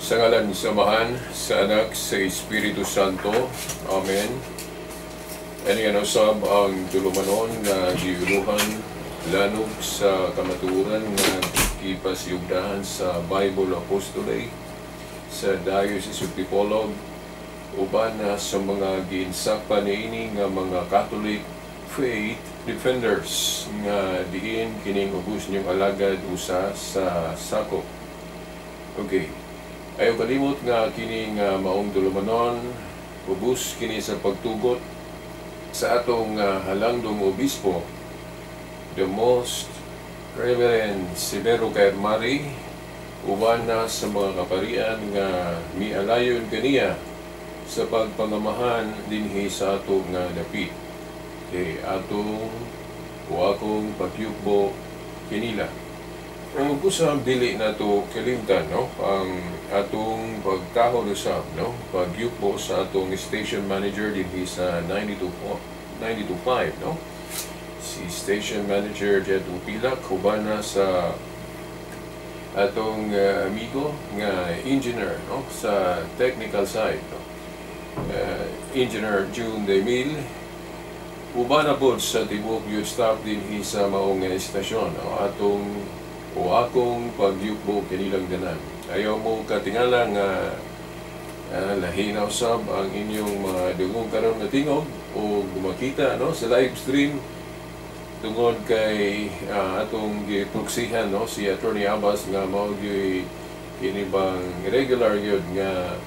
Sa ngalan sa Amahan, sa Anak, sa Espiritu Santo. Amen. Ani ano sab ang tulumanon nga giuluhan lanog sa kamatuoran nga gipasiyugdahan sa Bible Apostolate sa Diocese of Dipolog uban na sa mga giinsakpan niini nga mga Catholic faith defenders nga diin kining ubos niyong alagad usa sa sakop. Okay. Ayaw kalimot nga kini nga maong tulumanon, ubos kini sa pagtugot sa atong halangdong obispo, the Most Reverend Severo Caermari, uban na sa mga kaparian nga mialayon kaniya sa pagpangamahan dinhi sa ato nga dapit. Kay atong o akong pagyukbo kinila. Ang usab dili nato kalimtan, no, ang atong pagtahod usab, no, pagyukbo sa atong station manager dinhi sa 92 92.5, no, si station manager Jed Upila, uban na sa atong amigo nga engineer, no, sa technical side, no, Engineer June Demil, uban na pod sa tibuok youth staff dinhi sa maong estasyon, no, atong o akong pagyukbo kanilang tanan. Ayaw mo katingala nga lahi na usab ang inyong mga dungog karon nga tingog o makita, no, sa live stream tungod kay atong giproksihan, no, si Attorney Abbas nga mao gyud kini bang regular gyud nga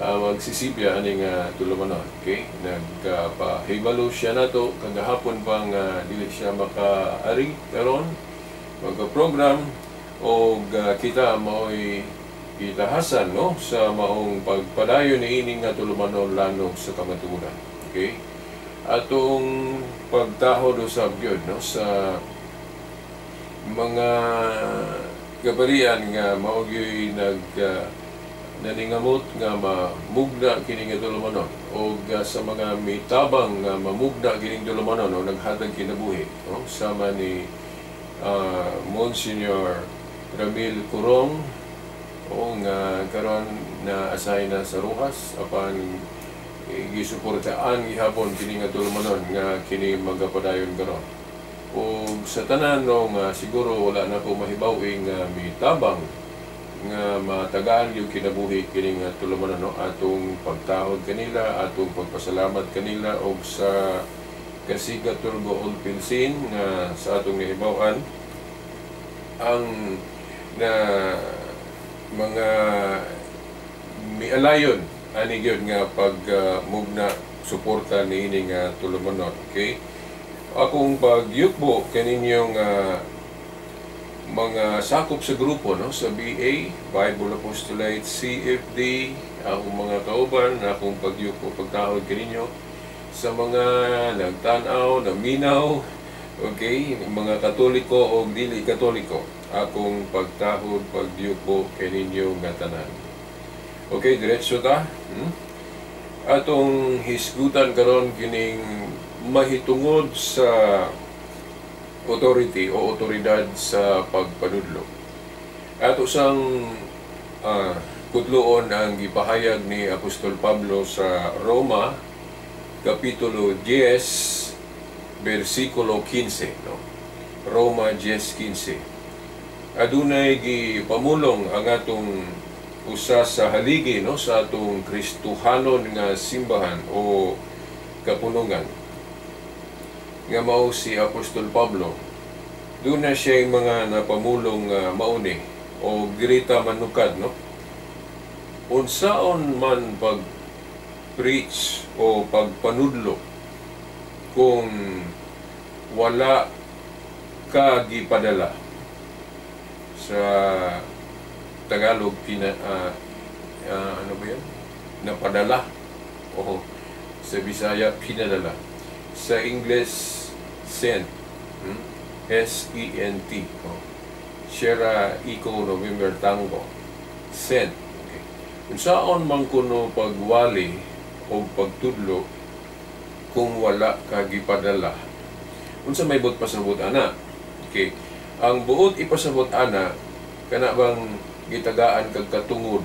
magsisibya ani nga tulumanon. Okay, nagpahibalo siya nato kagahapon pa nga dili siya makaari karon magka-program og kita mao'y gitahasan, no, sa maong pagpadayon niini nga tulumanon lanog sa kamatuoran. Okay? Atong pagtahod usab gyud, no, sa mga kaparian nga mao gyud nag naningamot nga mamugna kini nga tulumanon og sa mga mitabang nga mamugna kining tulumanon o naghatag kinabuhi, no, sama ni Monsignor Ramil Curong o nga karon na assign na sa Roxas, apan gisuportaan gihapon kini nga tulumanon nga kini magapadayon karon. Ug sa tanan, no, nga siguro wala na ko mahibaw nga mitabang nga matagaan yung kinabuhi kini nga tulumanon, no, atong pagtahod kanila, atong pagpasalamat kanila, og sa Kasiga Turgo Old Pilsin nga sa atong nahibaw-an ang na mga mialayon ani gyud nga pag mugna suporta niini nga tulumanon. Okay, akong pagyukbo kaninyong mga sakop sa grupo, no, sa BA, Bible Apostolate CFD, akong mga kauban, akong pagyukbo, pagtahod kaninyo sa mga nagtan-aw, naminaw, okay, mga Katoliko o dili Katoliko, akong pagtahod, pagyukbo kaninyo nga tanan. Okay, diretso ta. Atong hisgutan karon kining mahitungod sa authority o otoridad sa pagpanudlo. Ato sang kutloon ang gipahayag ni Apostol Pablo sa Roma Kapitulo 10 versikulo 15, no. Roma 10:15. Adunay gipamulong ang atong usa sa haligi, no, sa atong Kristohanon nga simbahan o kapunungan nga mao si Apostol Pablo. Duna siya mga napamulong mauni o grita manukad, no, unsaon man pag preach o pagpanudlo kung wala ka gipadala? Sa Tagalog, pina, ano ba yan? Napadala. O sa Bisaya, pinadala. Sa English, sent. S-E-N-T. Oh. Sierra Echo November Tango. Sent. Okay. Unsaon man kuno pagwali o pagtudlo kung wala ka gipadala? Unsa may buot pasabot ana? Okay. Ang buot ipasabot ana, kana bang gitagaan kag katungod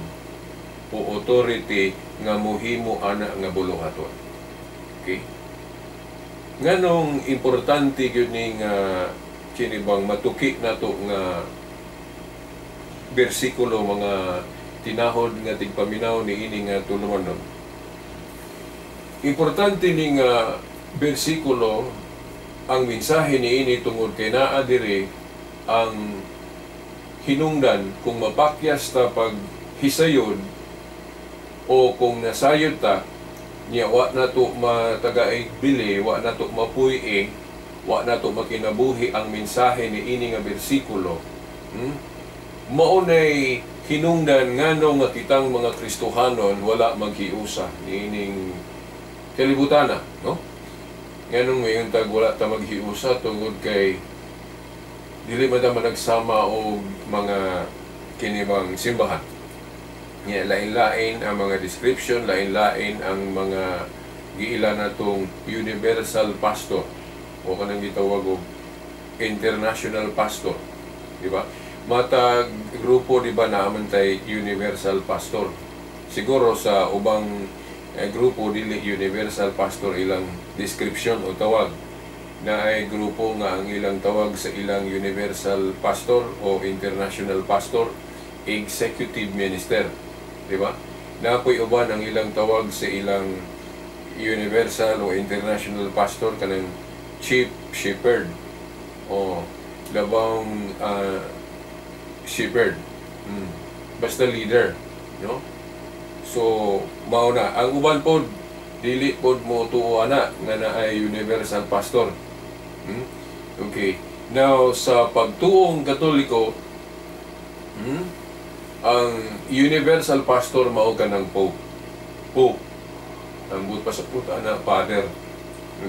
o authority nga mohimo ana nga buluhaton. Okay? Nganong importante gyud ning kini bang matuki nato nga bersikulo, mga tinahod nga tigpaminaw, ni ini nga tulumanon? Importante ni nga bersikulo, ang mensahe ni ini, tungod kay naa diri ang hinungdan kung mapakyas ta pag hisayod o kung nasayod ta niya, wa na to matagaig bili, wa na to mapuy-i, wa na to makinabuhi ang mensahe ni ini nga bersikulo. Mao nay hinungdan ngano nga kitang mga Kristohanon wala maghiusa niining kalibutana, no? Nganong ngayon tag wala ta maghiusa? Tungod kay dili man ta managsama og mga kinibang simbahan. Nya lain-lain ang mga description, lain-lain ang mga giila natong universal pastor o kanang gitawag og international pastor, di ba? Matag grupo, di ba, naa man tay universal pastor. Siguro sa ubang grupo, dili universal pastor ilang description o tawag. Na ay grupo nga ang ilang tawag sa ilang universal pastor o international pastor, executive minister, di ba? Napoy uban ang ilang tawag sa ilang universal o international pastor, kanang chief shepherd o labang shepherd. Basta leader, no? So, mao na. Ang uban pod, dili pod mo tuo ana nga naay universal pastor. Okay. Now, sa pagtuong Katoliko, ang universal pastor mao kanang Pope. Pope. Ang buot pasabot ana, father.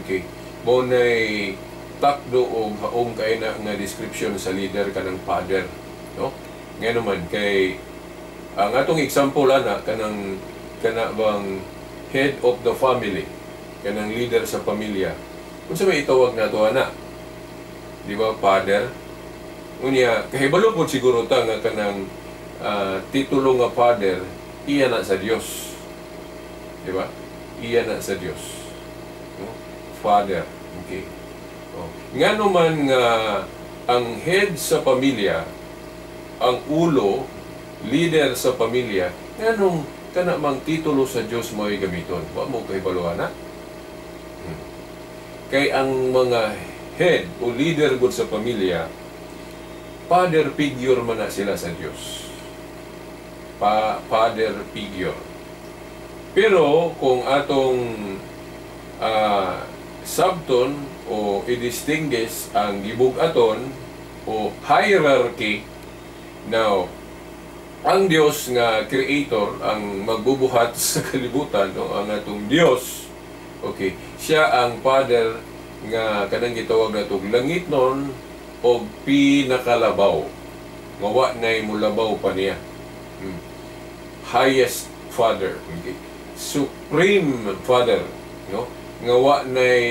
Okay. Mao nay takdo og haom kay na nga description sa leader, kanang father, no? Ngano man kay ang atong example ana, kanang kana bang head of the family, kanang leader sa pamilya. Unsa may itawag nato ana? Di ba father? Unya kahibalo pod siguro ta nga kanang titulo nga father, iya na sa Dios. Di ba? Iya na sa Dios. No? Father. Okay. Oh. Ngano man nga ang head sa pamilya, ang ulo, leader sa pamilya, nganong kana mang titulo sa Dios mo'y gamiton? Wa mo kahibalo ana? Kay ang mga head o leader gud sa pamilya, father figure man na sila sa Dios. Father figure. Pero kung atong sabton o i-distinguish ang gibug-aton o hierarchy, now, ang Dios nga creator, ang magbubuhat sa kalibutan, no, ang atong Dios, okay, siya ang father nga kanang gitawag natong langitnon o pinakalabaw. Nga wa nay mulabaw pa niya. Highest father, okay. Supreme Father, no? Nga wa nay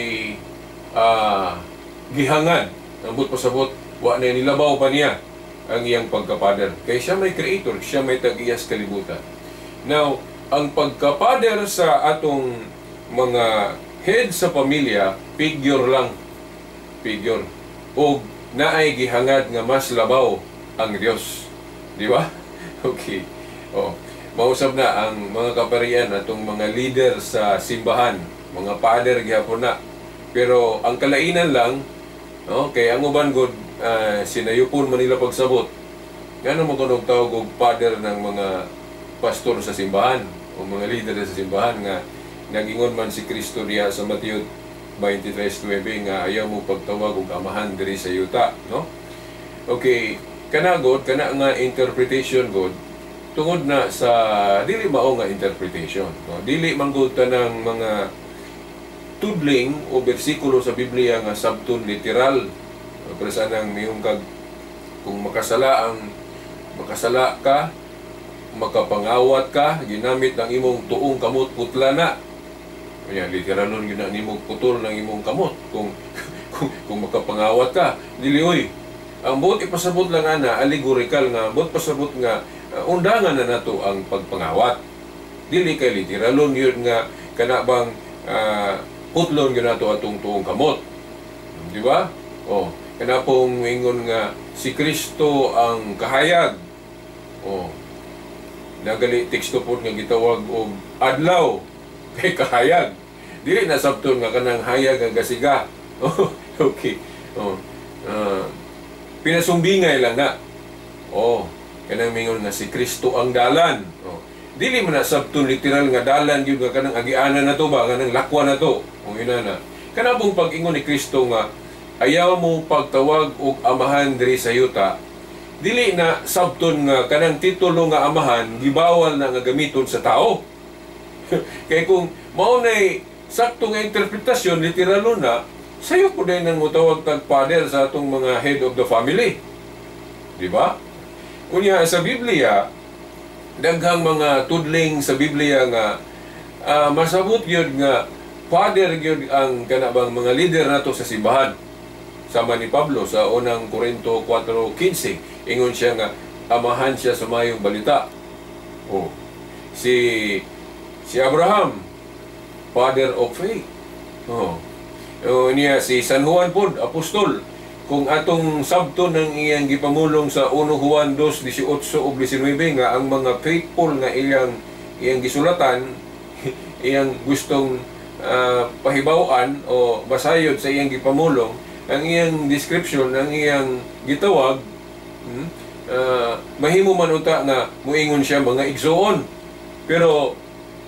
gihangad. Ang buot pasabot, wa nay nilabaw pa niya ang iyang pagka-father. Kay siya may creator, siya may tag-iyas kalibutan. Now, ang pagka-father sa atong mga head sa pamilya, figure lang. Figure. O naay gihangad nga mas labaw ang Dios. Di ba? Okay. Oh. Mausab na ang mga kaparian atong mga leader sa simbahan, mga father gihapon na. Pero ang kalainan lang, no, kay ang uban gud sinayupon man nila pagsabot. Ngano mo kunog tawag og father ng mga pastor sa simbahan o mga leader sa simbahan, nga nagingon man si Kristo diha sa Mateo 23:9 nga ayaw mo pagtawag og amahan diri sa yuta, no? Okay, kana god, kana nga interpretation god, tungod na sa dili mao nga interpretation, no? Dili man gud tanang mga tudling o bersikulo sa Biblia nga sabton literal. Pero sa nang miyong kag kung makasala ka, makapangawat ka, ginamit ang imong tuong kamot, putla na. Kaya literal nun yun na nimong putol ng imong kamot kung makapangawat ka. Dili oy. Ang buot ipasabot lang ana, allegorical nga buot pasabot nga undangan na nato ang pagpangawat. Dili kay literalon yun nga kana bang putlon gyud nato atong tuong kamot. Di ba? Oh, kana pong ingon nga si Kristo ang kahayag. Oh. Nagali teksto po nga gitawag og adlaw kay kahayag. Dili na sabton nga kanang hayag nga gasiga. Oh, okay. Oh. Pinasumbingay lang na. Oh, kanang mingon nga si Kristo ang dalan. Oh. Dili man na sabton literal nga dalan gyud nga kanang agianan na to ba, kanang lakwa na to. Kung inana. Kana pong pag-ingon ni Kristo nga ayaw mo pagtawag og amahan diri sa yuta, dili na sabton nga kanang titulo nga amahan gibawal na nga gamiton sa tao. Kay kung mao nay sakto nga interpretasyon, literalo na, sayo po din ang mutawag tag father sa atong mga head of the family. Di ba? Unya sa Biblia, daghang mga tudling sa Biblia nga masabot gyud nga father gyud ang kana bang mga leader nato sa simbahan. Sama ni Pablo sa unang Korinto 4:15, ingon siya nga amahan siya sa mayong balita. Oh. Si Abraham, father of faith. Oh. O niya si San Juan pod, apostol. Kung atong sabto ng iyang gipamulong sa 1 Juan 2:18 ug 19 nga ang mga faithful nga iyang iyang gisulatan, iyang gustong pahibaw-an o basayod sa iyang gipamulong, ang iyang description, ang iyang gitawag, mahimo man unta nga muingon siya mga igsoon. Pero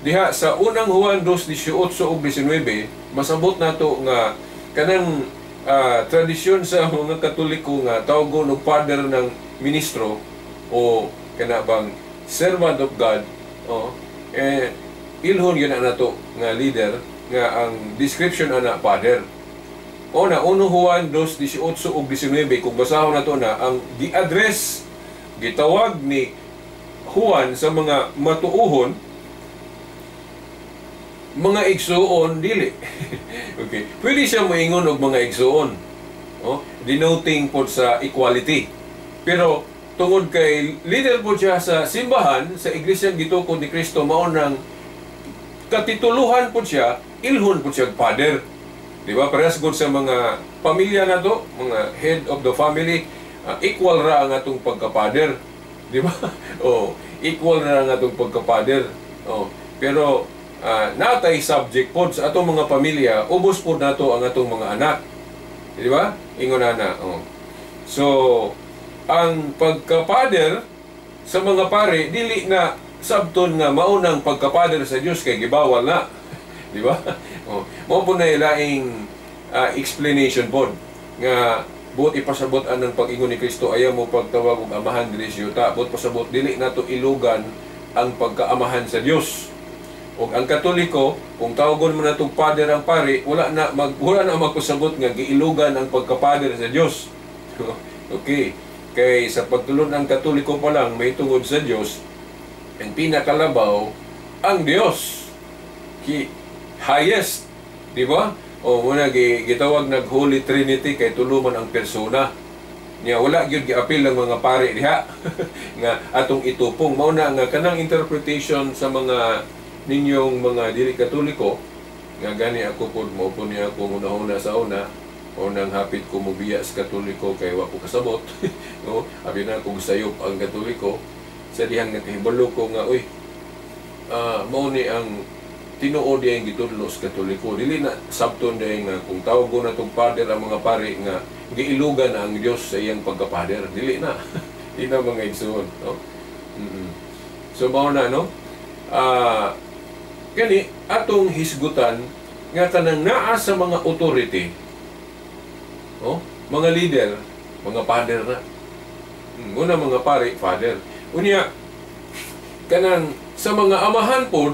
diha sa unang Juan 2:18 ug 19, masabot nato nga kanang tradisyon sa mga Katoliko nga tawgon og father ng ministro o kana bang servant of God, oh, eh ilhon yun na nato nga leader nga ang description ana father. O na 1 Juan 2:18 ug 19, kung basahon nato na ang gi-address, gitawag ni Juan sa mga matuuhon, mga igsuon dili. Okay. Pwede siya moingon og mga igsuon. Oh, denoting pod sa equality. Pero tungod kay leader pod siya sa simbahan, sa iglesia gitukod ni Kristo, mao nang katituluhan pod siya, ilhon pod siya father. Di ba? Parehas gud sa mga pamilya nato, mga head of the family, equal ra ang atong pagka-father. Di ba? Oh, equal ra ang atong pagka-father. Oh, pero natay subject pod sa atong mga pamilya, ubos pod nato ang atong mga anak. Di ba? Ingon na. Oh. So, ang pagka-father sa mga pare, dili na sabton nga maunang pagka-father sa Dios kay gibawal na. Di ba? Oh, mao po na ilaing explanation pod nga buot ipasabot anang pag-ingon ni Kristo ayaw mo pagtawag og amahan diri sa yuta, buot pasabot dili nato ilugan ang pagkaamahan sa Dios. Og ang Katoliko, kung tawagon mo natong father ang pari, wala na magpasabot nga giilugan ang pagka-father sa Dios. Okay. Kay sa pagtulon ang Katoliko pa lang may tungod sa Dios, ang pinakalabaw ang Dios. Ki highest, di ba? O muna gitawag nag Holy Trinity kay tulo man ang persona. Nya wala gyud giapil ang mga pare diha nga atong itupong. Mao na nga kanang interpretation sa mga ninyong mga dili Katoliko nga gani ako pod mo po niya akong una-una sa una o nang hapit ko mobiya sa Katoliko kay wa ko kasabot. No, abi na kog sayop ang Katoliko sa dihang nakahibalo ko nga uy, mao ni ang tinuod ang gitudlo sa Katoliko. Dili na sabton diay nga kung tawgon na tong father ang mga pari nga giilugan na ang Dios sa iyang pagka-father. Dili na. Di na, mga igsoon, no? So mao na, no? Kani atong hisgutan nga kanang naa sa mga authority, oh, mga leader, mga father na. Una mga pari, father. Unya kanang sa mga amahan pod,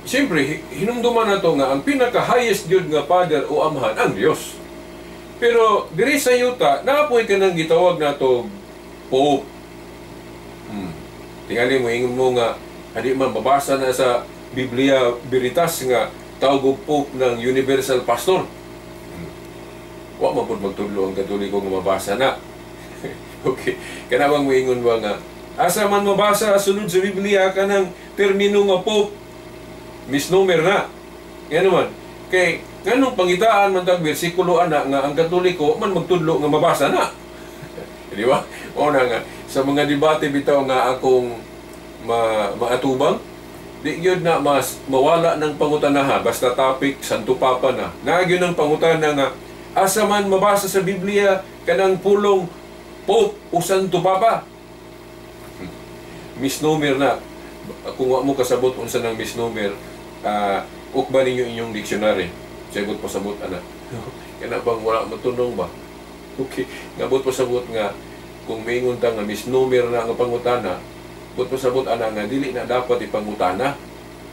siyempre hinumduman nato nga ang pinaka-highest gyud nga father o amahan ang Dios. Pero diri sa yuta, naapoy kanang gitawag nato Pope. Tingali mo ingon mo nga adi man babasa na sa Biblia Veritas nga tawag og Pope ng Universal Pastor. Wa man pud magtudlo ang Katoliko nga mabasa na. Okay. Kana bang moingon ba nga asa man mabasa sulod sa Biblia kanang termino nga Pope? Misnomer na. Yan naman. Kay nganong pangitaan man tag bersikulo ana nga ang Katoliko man magtudlo nga mabasa na? Di ba? O na nga sa mga debate bitaw nga akong maatubang, di gyud na mas mawala ng pangutanaha basta topic Santo Papa na. Naa gyud ng pangutana nga asa man mabasa sa Biblia kanang pulong Pope o Santo Papa? Misnomer na. Kung wa mo kasabot unsa nang misnomer, ukba ninyo inyong dictionary. Sagot pasabot ana. Kana bang wala matunong ba? Okay, ngabot pasabot nga kung maingon ta nga misnomer na ang pangutana, bot pasabot ana nga dili na dapat ipangutana.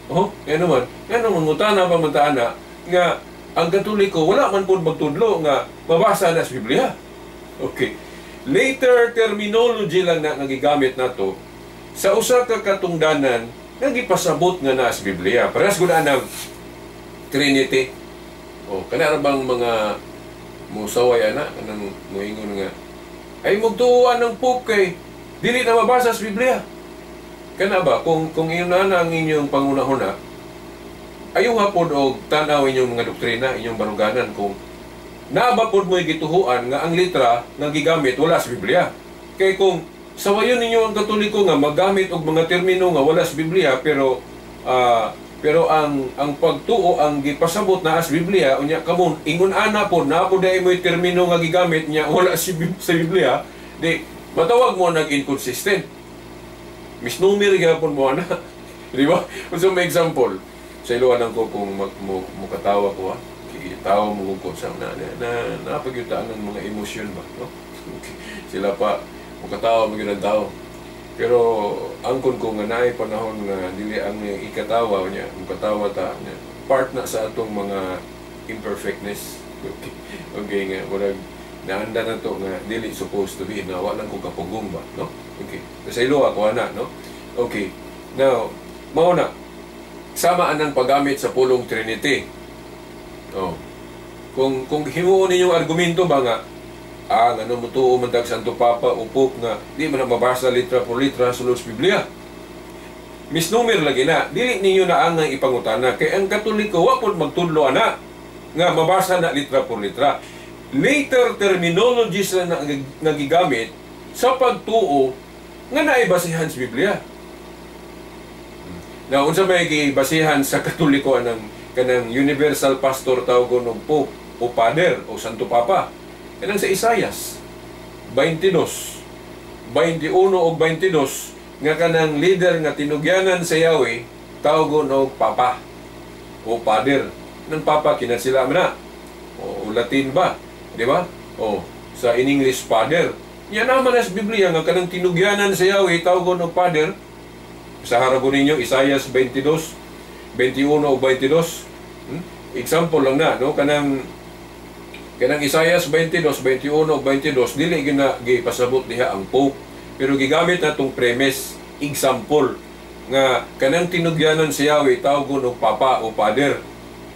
Oh, ngano man, ngano mangutana pa man ta ana nga ang Katoliko wala man pud magtudlo nga mabasa na sa Biblia. Okay. Later terminology lang na nga gigamit nato sa usa ka katungdanan nga gipasabot nga naa sa Biblia. Parehas gud anang Trinity. Oh, kana ra bang mga musaway ana, kanang moingon nga ay magtuoan ng Pope kay dili na mabasa sa Biblia. Kana ba kung ingon na ang inyong pangunahuna, ayaw hapon og tan-aw inyong mga doktrina, inyong baruganan kung naa ba pod mo'y gituhuan nga ang litra nga gigamit wala sa Biblia. Kay kung sawayon ninyo ang Katoliko nga maggamit og mga termino nga wala sa Biblia, pero pero ang pagtuo ang gipasabot naa sa Biblia, unya kamo ingon ana pod na pod dai mo'y termino nga gigamit niya wala sa Biblia, di matawag mo nag inconsistent. Misnomer gyapon mo ana. Di ba? Unsa may example? Sa iluwanan ko kung mukatawa ko ha. Tawa mo ko sa na na, na napagyutaan ng mga emosyon ba, no? Okay. Sila pa mukatawa mo gyud ang tao. Pero angkon ko nga naay panahon nga dili ang ikatawa niya, mukatawa ta niya. Part na sa atong mga imperfectness. Okay. Okay nga murag naanda na to nga dili supposed to be na wa lang ko kapugong ba, no? Okay. Sa ilo ako ana, no? Okay. Now, mao na sama anang paggamit sa pulong Trinity. Oh. Kung himuon ninyong argumento ba nga ngano mo tuo man tag Santo Papa o Pope nga di man na mabasa litra por litra sulod sa Biblia. Misnomer lagi na. Dili ninyo na ang ipangutana kay ang Katoliko wa pod magtudlo ana nga mabasa na litra por litra. Later terminologies na nagigamit sa pagtuo nga naay basihan sa Biblia. Na unsa may gibasihan sa Katoliko anang kanang universal pastor tawgon og Pope o Father o Santo Papa? Kanang sa Isayas 22, 21 og 22 nga kanang leader nga tinugyanan sa Yahweh tawgon og Papa o Father. Nang Papa kinasila man na. O Latin ba? Di ba? O sa in English, Father. Yan naman sa Biblia nga kanang tinugyanan sa Yahweh tawgon og Father. Sa haragon ninyo Isayas 22, 21 o 22. Example lang na, no? Kanang Isayas 22, 21 o 22, dili gyud na gipasabot diha ang Pope, pero gigamit na tong premise, example nga kanang tinugyanan sa Yahweh tawgon og Papa o Father.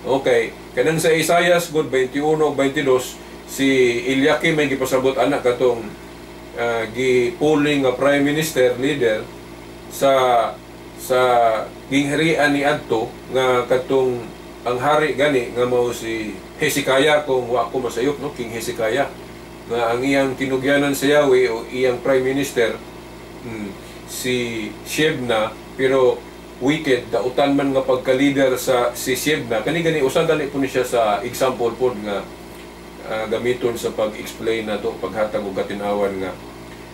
Okay, kanang sa Isayas god 21 o 22, si Eliakim may gipasabot ana katong gipuling nga prime minister leader sa gingharian ni adto nga katong ang hari gani nga mao si Hezekiah, kung wa ko masayop, no, King Hezekiah, nga ang iyang tinugyanan sa Yahweh o iyang prime minister si Shebna, pero wicked, dautan man nga pagka-leader sa si Shebna. Kani gani usa gani po ni siya sa example pod nga gamiton sa pag-explain nato, paghatag og katinawan nga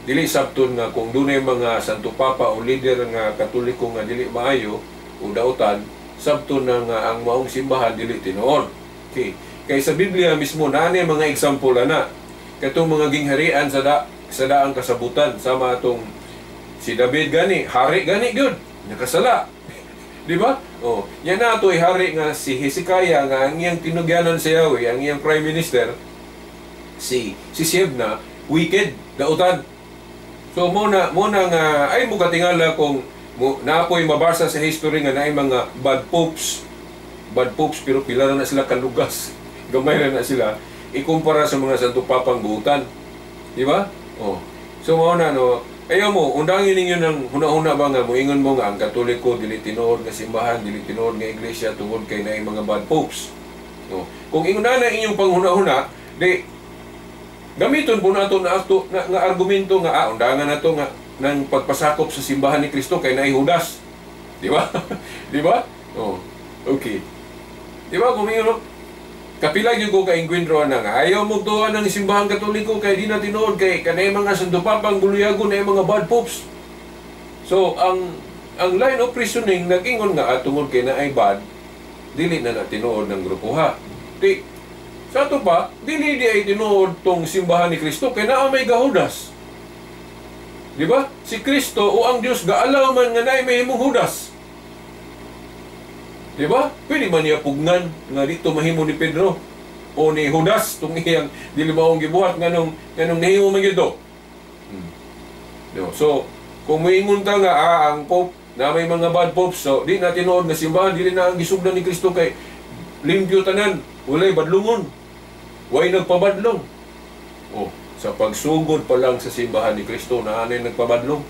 dili sabton nga kung dunay mga Santo Papa o leader nga Katoliko nga dili maayo o dautan, sabton na nga ang maong simbahan dili tinuod. Okay. Kay sa Biblia mismo naa ni mga example ana katong mga gingharian sa daang kasabutan, sama atong si David gani, hari gani gyud nakasala. Di ba? Oh, yan na ato'y hari nga si Hezekiah nga ang iyang tinugyanan sa Yahweh, ang iyang prime minister si Shebna, wicked, dautan. So mo na nga ay mo katingala kung naapoy mabasa sa history nga naay mga bad popes, pero pila na sila kalugas. Gamay na na sila ikumpara sa mga Santo Papang buutan. Di ba? Oh. So mao na, no. Ayaw mo, undangin ninyo ng huna-huna ba nga, moingon mo nga ang Katoliko, dili tinuod nga simbahan, dili tinuod nga iglesia tungod kay naay mga bad popes. No. Kung ingon na inyong panghuna-huna, di gamiton po nato na akto na, nga argumento nga undangan nato nga ng pagpasakop sa simbahan ni Kristo kay naay Judas. Di ba? Di ba? Oh. Okay. Di ba kung ingon, kapila gyud ko ka engkwentro na nga ayaw mo tuwa ng simbahan Katoliko kay di na tinuod kay kanay mga Santo Papang buluyagon, na mga bad popes. So ang line of reasoning nag-ingon nga tungod kay naay bad, dili na na tinuod ng grupo ha. Di sa ato pa, dili di ay tinuod tong simbahan ni Kristo kay naa may gahudas. Di ba? Si Kristo o ang Dios gaalaw man nga naay mahimong Judas. Di ba? Pwede man niya pugnan nga dito mahimo ni Pedro o ni Judas tung iyang dili maong gibuhat nganong nahimo man gyud. No. So, kung moingon ta nga ang pope na may mga bad popes, so di na tinuod nga simbahan, dili na ang gisugdan ni Kristo kay limpyo tanan, walay badlungon. Way nagpabadlong. Oh, sa pagsugod pa lang sa simbahan ni Kristo na anay nagpabadlong.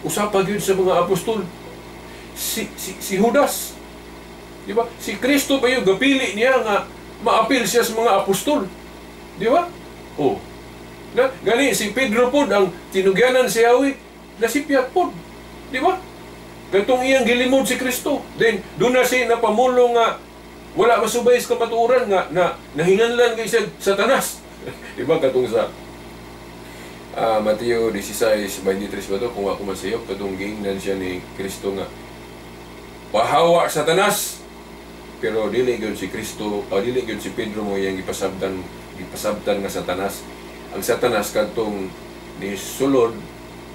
Usa pa gyud sa mga apostol, si Judas. Di ba? Si Kristo pa yung gapili niya nga maapil siya sa mga apostol. Di ba? Oh. Na, gani si Pedro pod ang tinugyanan si Yahweh, nasipyat pod. Di ba? Katong iyang gilimod si Kristo. Then doon na siya napamulong nga wala masubay sa kamatuoran nga na nahinganlan kay siya Satanas. Di ba katong sa Mateo 16:23 ba to, kung ako masayop, katong giingnan siya ni Kristo nga pahawa Satanas. Pero dili gyud si Kristo o dili gyud si Pedro mo iyang gipasabtan nga Satanas. Ang Satanas kadtong ni sulod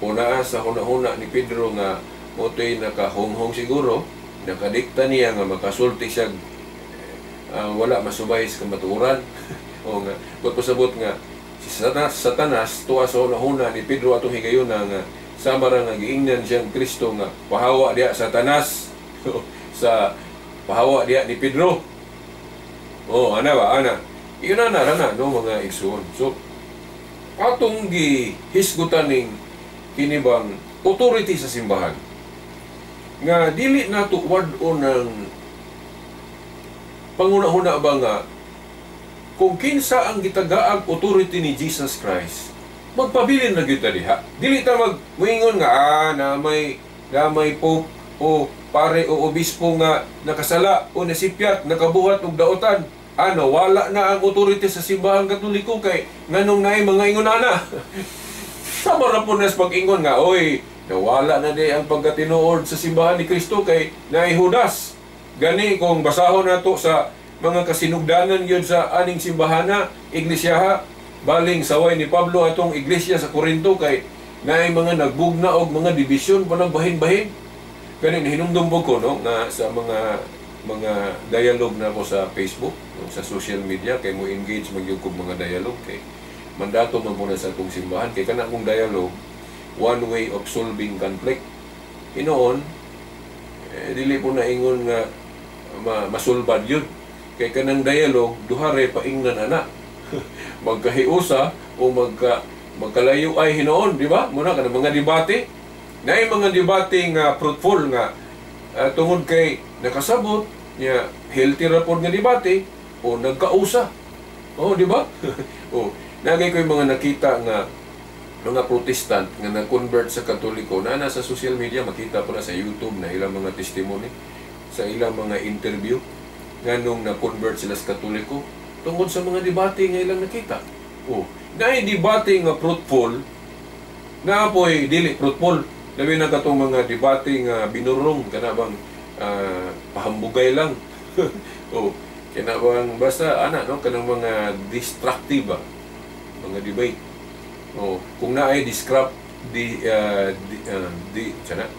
o naa sa hunahuna ni Pedro nga motoy nakahonghong siguro, nakadikta niya nga makasulti siya wala masubay sa kamatuoran. O nga buot pasabot nga si Satanas tuwa sa hunahuna ni Pedro atong higayuna nga sama ra nga giingnan siyang Kristo nga pahawa diha Satanas sa pahawa diha ni Pedro. Oh, ana ba, ana. Iyon na na no mga igsuon. So atong gihisgutan ning kini bang authority sa simbahan nga dili nato wad-on ng panghuna-huna ba nga kung kinsa ang gitagaag authority ni Jesus Christ, magpabilin na gyud ta diha. Dili ta mag moingon nga na may pope o pare o obispo nga nakasala o nasipyat, nakabuhat og daotan, ano, wala na ang authority sa simbahang Katoliko kay nganong naay mga ingon ana. Sama ra po nas pag-ingon nga, oy, nawala na di ang pagkatinuod sa simbahan ni Kristo kay naay Judas. Gani kung basahon nato sa mga kasinugdanan gyud sa aning simbahana, iglesia, baling saway ni Pablo atong iglesia sa Corinto kay naay mga nagbugna og mga dibisyon pa nagbahin-bahin. Gani nahinumdum ko no nga sa mga dialogue na ko sa Facebook, no, sa social media kay mo engage magyud kog mga dialogue kay mandato man po na sa atong simbahan kay kana akong dialogue one way of solving conflict. Hinoon dili po na ingon nga masulbad yun. Kay kanang dialogue duha ray paingnan ana. Magkahiusa o magkalayo ay hinoon, di ba? Muna kanang mga debate. Naay mga debate nga fruitful nga tungod kay nakasabot niya healthy ra pod nga debate o nagkausa. Oh, di ba? Oh, nagay ko yung mga nakita nga mga Protestant nga na-convert sa Katoliko na nasa social media, makita po na sa YouTube na ilang mga testimony sa ilang mga interview nganong na-convert sila sa Katoliko tungod sa mga debate nga ilang nakita. Oh, naay debate nga fruitful, naa poy dili fruitful. Labi na katong mga debate nga binurong kana bang pahambugay lang. Oh, kana bang basta ana no kanang mga destructive ba mga debate. Oh, kung naay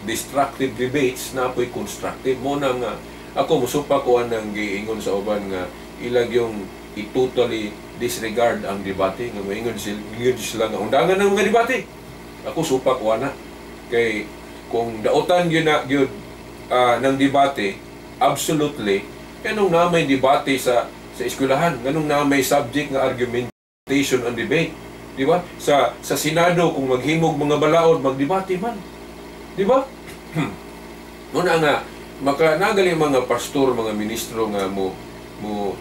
destructive debates, na po'y constructive mo na nga ako musupa ko anang giingon sa uban nga ilag yung i-totally disregard ang debate nga moingon sila, ingon sila nga undangan ng mga debate. Ako supa ko ana kay kung daotan gyud na gyud ng debate absolutely, kanong na may debate sa eskwelahan, nganong na may subject nga argumentation and debate. Di ba? Sa Senado, kung maghimog mga balaod, magdebate man. Di ba? Muna nga maka nagali mga pastor, mga ministro nga mo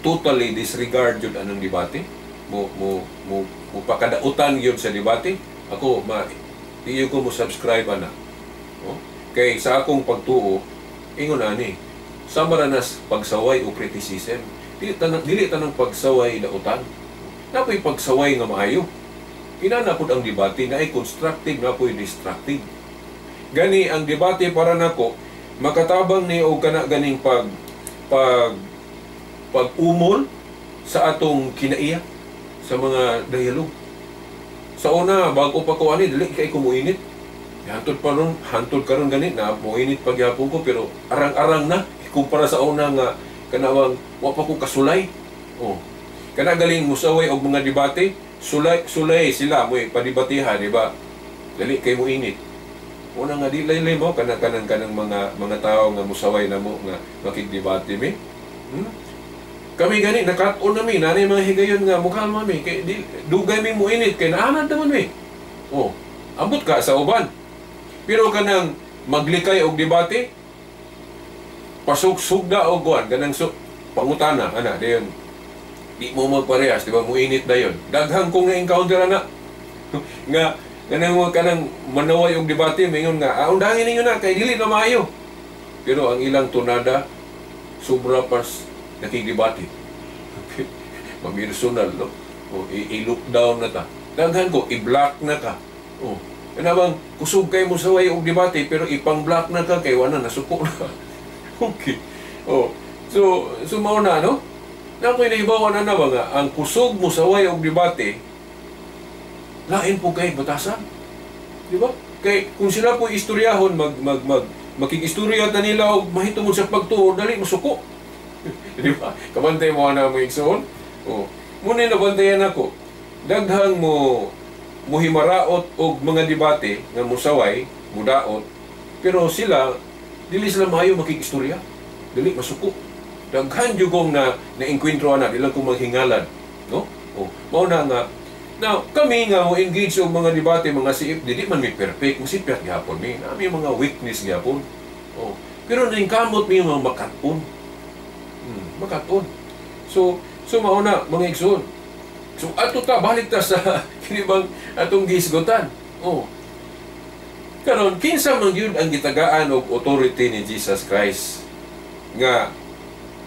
totally disregard jud anang debate, mo pakadautan gyud sa debate. Ako ma di ko mo subscribe ana. Oh? Kay sa akong pagtuo, ingon ani, sama ra nas pagsaway o criticism. Dili tanang pagsaway dautan. Napoy pagsaway nga maayo. Inana pud ang debate na ay constructive, na po'y destructive. Gani ang debate para nako makatabang ni og kana ganing pag pag pag-umol sa atong kinaiya sa mga dialogue. Sa una, bago pa ko ani, dili kay ko muinit. Hantod pa ron, hantod karon gani na muinit pagyapon ko, pero arang-arang na kumpara sa una nga kanawang wa pa ko kasulay. Oh. Kana galing musaway og mga debate, sulay sulay sila mo padibateha, di ba? Dali kay mo init. Una nga di laylay mo kanang kanang kanang mga tao nga musaway na mo nga makigdebate mi. Kami gani nakat-on na mi nanay mga higayon nga mukalma mi kay di, dugay mi mo init kay naanad naman mi. Oh, ambot ka sa uban. Pero kanang maglikay og debate, pasug sugda og kuan kanang pangutana ana dayon di mo magparehas, di ba, muinit dayon. Daghang kong na-encounter ana nga kanang kanang manaway og debate, mingon nga, "Ah, undangin ninyo na kay dili na maayo." Pero ang ilang tunada sobra pas nakigdebate. Mapersonal, no? O, i-look down na ta. Daghan ko, i-block na ka. O, kana bang kusog kay mo saway og debate pero ipang-block na ka kay wala nasuko na. Okay. Oh. So mao na, no? Na ako'y nahibawan na ba nga ang kusog mo saway og debate lain po kay batasan. Di ba? Kay kung sila po istoryahon, mag mag mag makig-istorya ta nila og mahitungod sa pagtuo, dali mosuko. Di ba? Kabantay mo na mo, igsoon. Oh. Muna nabantayan ako. Daghang mo muhimaraot og mga debate nga musaway, mudaot, pero sila dili sila maayo makig-istorya. Dili masuko. Daghan jud kong na naengkwentro ana, di lang ko maghingalan, no? Oh, mao na nga. Now, kami nga mo engage og mga debate, mga CFD, di man mi perfect, musipyat gihapon mi. Nami mga weakness gihapon. Oh. Pero ning kamot mi mga makat-on. Makat-on. So mao na, mga igsoon. So ato ta balik ta sa kini bang atong gihisgutan. Oh. Karon, kinsa man gyud ang gitagaan og authority ni Jesus Christ nga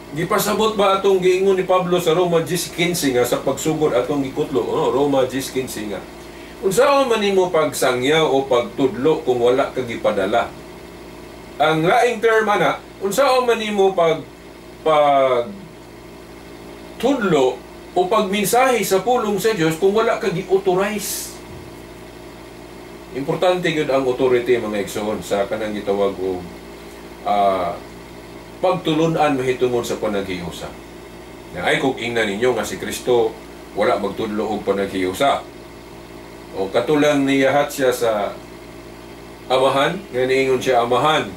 gipasabot ba atong giingon ni Pablo sa Roma 10:15 nga sa pagsugod atong gikutlo, oh, Roma 10:15 nga unsaon man nimo pagsangyaw o pagtudlo kung wala ka gipadala? Ang laing term ana, unsaon man nimo pag tudlo o pagmensahe sa pulong sa Dios kung wala ka gi-authorize? Importante gyud ang authority, mga igsoon, sa kanang gitawag og pagtulunan mahitungod sa panaghiusa. Na ay kung ingnan ninyo nga si Kristo wala magtudlo og panaghiusa. O katulang niyahat siya sa Amahan, nga niingon siya, "Amahan,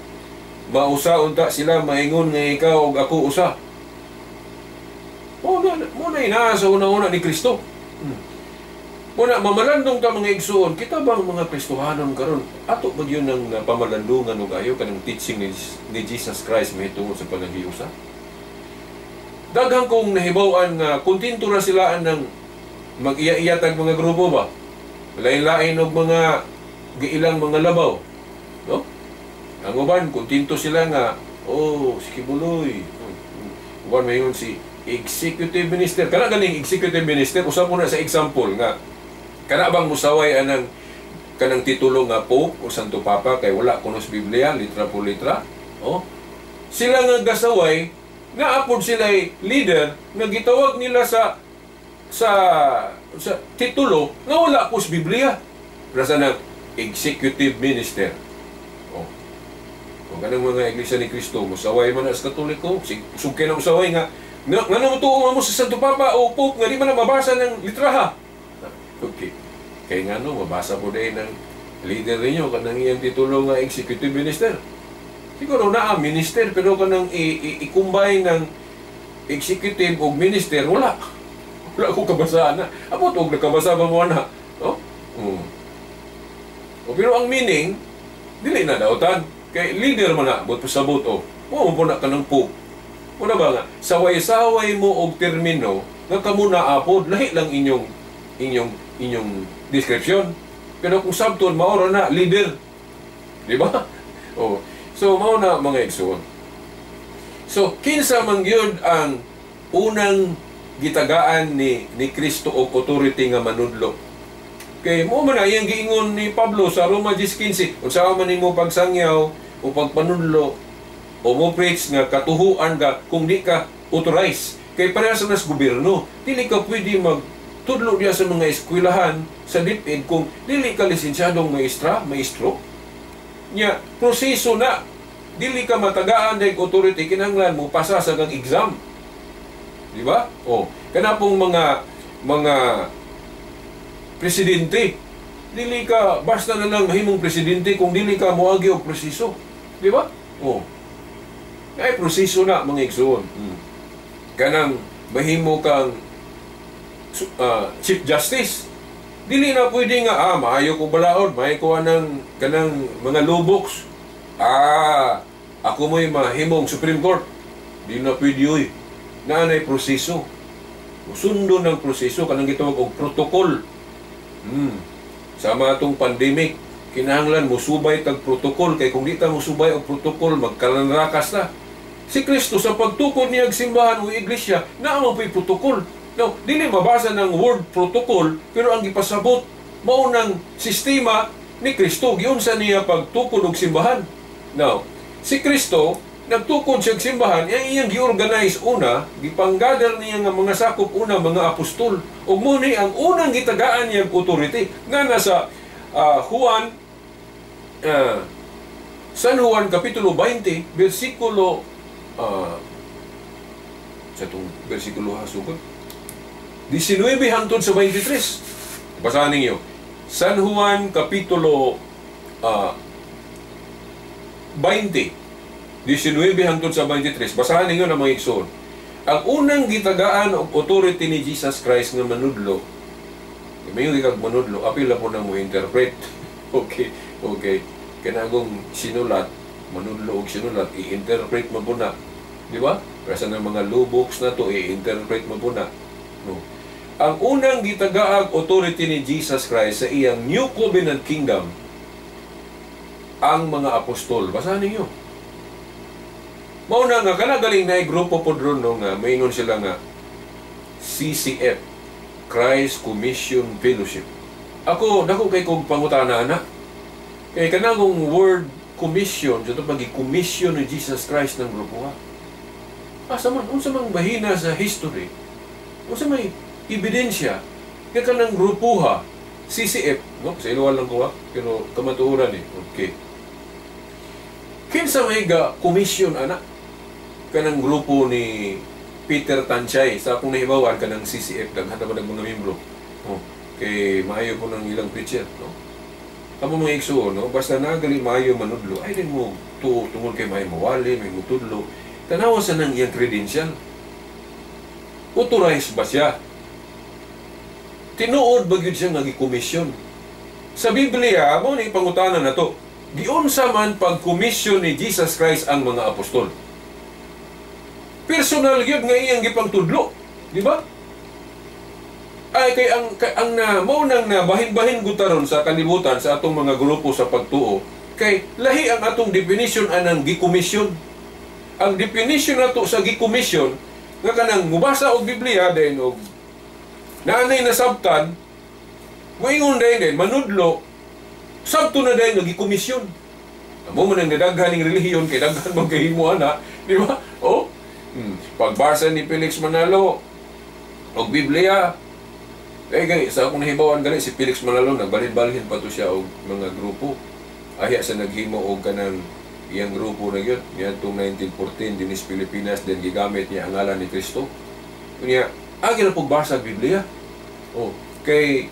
mausa unta sila maingon nga ikaw ug ako usa." Mo na inaa sa una-una ni Kristo. Muna, mamalandong ta, mga igsuon, kita bang mga Kristohanon karon, ato ba yun ang pamalandungan og ayo kanang teaching ni Jesus Christ mahitungod sa panaghiusa? Daghang kong nahibaw-an nga kontento ra sila ng mag-iya-iya tag mga grupo ba? Lain-lain og mga giilang mga labaw. No? Ang uban kontento sila nga, "Oh, si Quiboloy." Uban mayon si executive minister. Kana ganing executive minister, usab mo na sa example nga kana bang musaway anang kanang titulo nga Pope o Santo Papa kay wala kuno sa Biblia litra por litra. Oh. Sila nga gasaway nga apod sila leader nga gitawag nila sa titulo nga wala po sa Biblia. Rasa ng executive minister. Oh. O kanang mga Iglesia ni Cristo, musaway man as Katoliko, sugkay na musaway nga nga nga mo mo sa Santo Papa o Pope nga di man na mabasa ng litraha. Okay. Kay nga no, mabasa po din ng leader ninyo kanang iyang titulo nga executive minister. Siguro naa minister, pero kanang i-combine ng executive o minister, wala. Wala ko kabasaan na. Abot og nakabasa ba mo na? Oh? O, pero ang meaning, dili na dautan. Kay leader man na, but pasabot o. Mo po na kanang pope. Una ba nga, saway-saway mo og termino nga kamo na apod, lahi lang inyong description. Pero kung sabton mao ra na leader. Di ba? Oh. So mao na, mga igsoon. So kinsa man gyud ang unang gitagaan ni Kristo og authority nga manudlo? Kay mo man na iyang giingon ni Pablo sa Roma 10:15, unsa man nimo pagsangyaw o pagpanudlo o mo preach nga katuhuan ka kung di ka authorized? Kay parehas sa nas gobyerno, dili ka pwede magtudlo diya sa mga eskwelahan sa DepEd kung dili ka lisensyadong maestra, maestro. Nya, proseso na dili ka matagaan ng authority, kinahanglan mo pasa sa kang exam. Di ba? O, kana pong mga presidente, dili ka basta na lang mahimong presidente kung dili ka moagi og proseso. Di ba? O. Ay proseso na, mga igsoon. Kanang mahimo kang Chief Justice. Dili na pwede nga maayo ko balaod, maayo ko anang kanang mga law books. Ako mo'y mahimong Supreme Court. Di na pwede oy. Naanay proseso. Sundo ng proseso kanang gitawag og protocol. Sama atong pandemic, kinahanglan mo subay tag protocol kay kung di ta mo subay og protocol, magkalanrakas na. Si Kristo sa pagtukod niya og simbahan o iglesia, naa man po'y protocol. Now, dili mabasa ng word protocol, pero ang gipasabot mao nang sistema ni Kristo giunsa niya pagtukod og simbahan. Now, si Kristo nagtukod siya og simbahan, iyang iyang gi-organize una, gipanggather niya nga mga sakop una mga apostol. Ug mo ni ang unang gitagaan niyang authority nga nasa Juan San Juan kapitulo 20 bersikulo sa itong bersikulo hasugod 19 hangtod sa 23. Basahan ninyo. San Juan kapitulo 20 19 hangtod sa 23. Basahan ninyo na, mga igsoon. Ang unang gitagaan og authority ni Jesus Christ nga manudlo. May yung kag manudlo, apil na po na mo interpret. Okay. Kanagong sinulat, manudlo og sinulat, i-interpret mo po na. Di ba? Pero ng mga law books na to, i-interpret mo po na. No. Ang unang gitagaag authority ni Jesus Christ sa iyang New Covenant Kingdom, ang mga apostol. Basahan ninyo. Mao na nga kana galing na grupo po ron, no, nga maingon sila nga CCF, Christ Commission Fellowship. Ako dako kay kog pangutana ana. Kay kanang word commission, sa pag commission ni Jesus Christ ng grupo ha. Asa man, unsa mang bahina sa history? Unsa may ebidensya kay kanang grupo ha, CCF, no? Sa iluwan lang ko ha, pero kamatuoran eh. Okay. Kinsa may ga commission ana kanang grupo ni Peter Tanchay? Sa akong nahibawan, kanang CCF daghan na ba ng mga membro. Oh, kay maayo po ng ilang preacher, no? Kamo, mga igsuon, no? Basta nagali maayo manudlo, ay din mo to tungod kay maayo mawali, may mutudlo. Tanawa sa nang iyang credential. Authorized ba siya? Tinuod ba gyud siya nga gi-commission? Sa Biblia, mo ni pangutana na to. Giunsa man pag-commission ni Jesus Christ ang mga apostol? Personal gyud nga iyang gipangtudlo, di ba? Ay kay ang na mao nang na bahin-bahin gud taron sa kalibutan sa atong mga grupo sa pagtuo kay lahi ang atong definition anang gi-commission. Ang definition nato sa gi-commission nga kanang mubasa og Biblia then og naanay nasabtan, moingon dayon din manudlo, sabto na dayon nga gi-commission. Amo man ang nadaghan ning relihiyon kay daghan man kahimo ana, di ba? Oh. Pagbasa ni Felix Manalo og Biblia, eh gani sa akong nahibawan gani si Felix Manalo nagbalhin-balhin pa to siya og mga grupo. Ahya sa naghimo og kanang iyang grupo na gyud niadtong 1914 dinis Pilipinas, then gigamit niya ang ngalan ni Kristo. Unya agi na pagbasa og Biblia. Oh, kay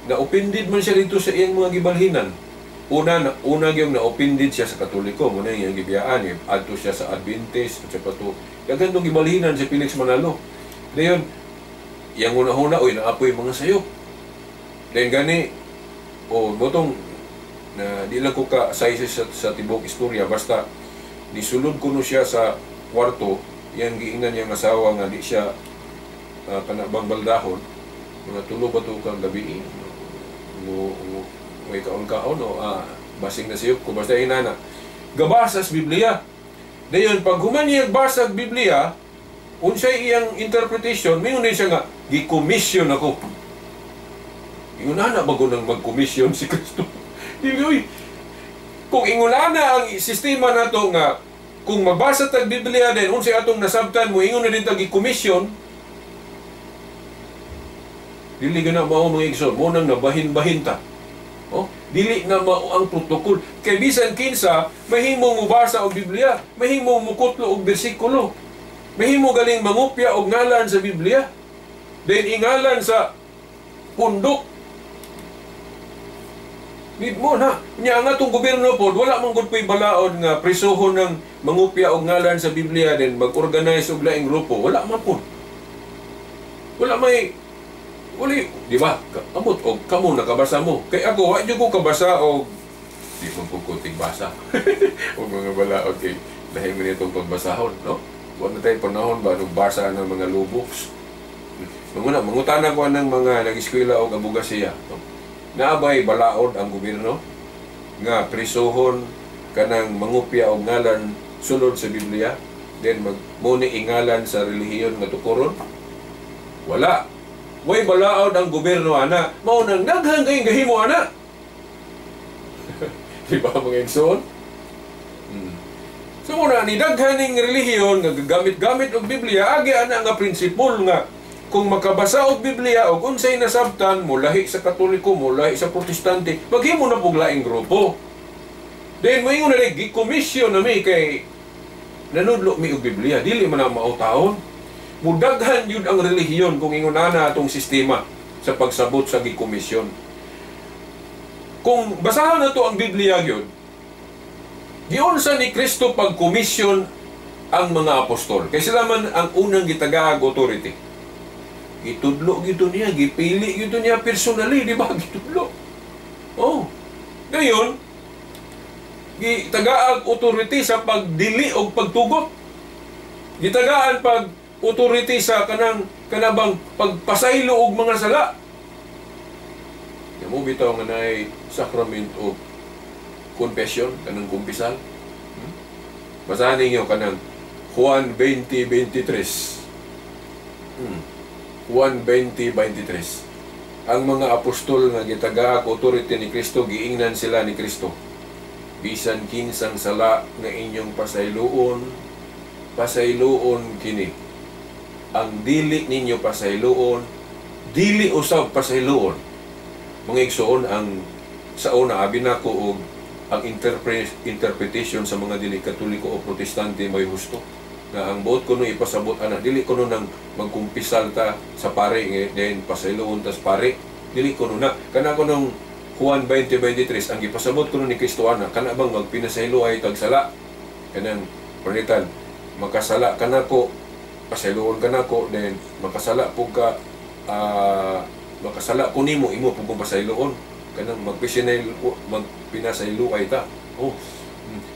na-offended man siya dito sa iyang mga gibalhinan. Una na una gyud na-offended siya sa Katoliko, mo na iyang gibiyaan, eh. Adto siya sa Adventist at sa pato. Daghan tong gibalhinan si Felix Manalo. Dayon iyang una-una, oy, naapoy mga sayop. Dayon gani O motong na di lang ko ka size sa tibok istorya, basta nisulod kuno siya sa kwarto, iyang giingnan niyang asawa nga di siya kana bang baldahon, mga 3 ba to kang gabi mo, may kaon-kaon o basing na siyop ko, basta inana gabasa sa Biblia. Dayon pag human niya basa og Biblia, unsay iyang interpretation, mayon siya nga gi-commission ako. Ingon ana bago nang mag-commission si Kristo. Dili oy. Kung ingon ana ang sistema nato nga kung mabasa tag Biblia din unsay atong nasabtan mo, ingon na din tag gi-commission. Dili gana mao, mga igsoon, mo nang nabahin-bahin ta. Oh, dili na mao ang protocol. Kay bisan kinsa mahimong mobasa og Biblia, mahimong mukutlo og bersikulo, mahimo galing mangupya og ngalan sa Biblia. Then ingalan sa pundok. Di mo na. Nya ang atong gobyerno pod wala man gud po'y balaod nga prisohon ng mangupya og ngalan sa Biblia then mag-organize og laing grupo. Wala man pod. Wala may uli, di ba? Amot og kamo nakabasa mo. Kay ako wa jud ko kabasa og di man pud ko tigbasa og mga balaod kay lahi man itong pagbasahon, no? Wa na tayo panahon ba nung basa ng mga law books. Manguna, mangutana ko ng mga nag-eskwela og abogasiya, no? Naabay balaod ang gobyerno nga prisohon kanang mangupya og ngalan sulod sa Biblia, then magmuni ingalan sa relihiyon nga tukuron? Wala. Way balaod ang gobyerno ana. Mao nang daghan kayong gahimo ana. Di ba, mga igsoon? So muna ni daghan ning relihiyon nga gagamit-gamit og Biblia, agi ana nga prinsipol nga kung makabasa og Biblia og unsay nasabtan, mulahi sa Katoliko, mulahi sa Protestante, maghimo na pug laing grupo. Then moingon na gi-commission na mi kay nanudlo mi og Biblia, dili man na mao taon. Mudaghan yun ang relihiyon kung ingon ana atong sistema sa pagsabot sa gi-komisyon. Kung basahon na to ang Biblia gyud, giunsa ni Kristo pagkomisyon ang mga apostol. Kay sila man ang unang gitagaag authority. Gitudlo gyud niya, gipili gyud niya personally, di ba? Gitudlo. Oh. Ngayon, gitagaag authority sa pagdili og pagtugot. Gitagaan pag authority sa kanang kanabang pagpasaylo og mga sala. Kamo bitaw nga naay sacrament of confession, kanang kumpisal. Basahan ninyo kanang Juan 20:23. Juan 20:23. Ang mga apostol nga gitagaag authority ni Kristo, giingnan sila ni Kristo. Bisan kinsang sala nga inyong pasayloon, pasayloon kini. Ang dili ninyo pasayloon, dili usab pasayloon. Mga igsoon, ang sa una abi nako og ang interpretation sa mga dili Katoliko o Protestante may husto. Nga ang buot kuno ipasabot ana, dili kuno nang magkumpisal ta sa pare then pasayloon tas pare, dili kuno na. Kana kunong Juan 20:23 ang gipasabot kuno ni Kristo ana, kana bang magpinasaylo ay tagsala, kanang panitan makasala kanako, pasayloon kanako, then makasala pug ka, makasala ko nimo, imo pug kong pasayloon, kanang magpinasaylo ay ta. Oh.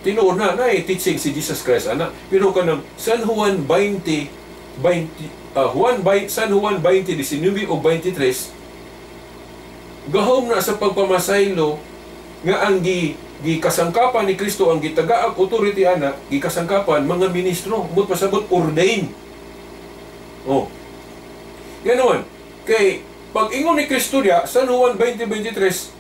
Tinuod na na teaching si Jesus Christ ana, pero kanang San Juan 20 20 Juan by San Juan 20:19 o 23 gahom na sa pagpamasaylo nga ang gikasangkapan ni Kristo, ang gitagaag authority ana, gikasangkapan mga ministro, mut pasabot ordain. Oh. Ganoon kay pag ingon ni Kristo diya San Juan 20:23,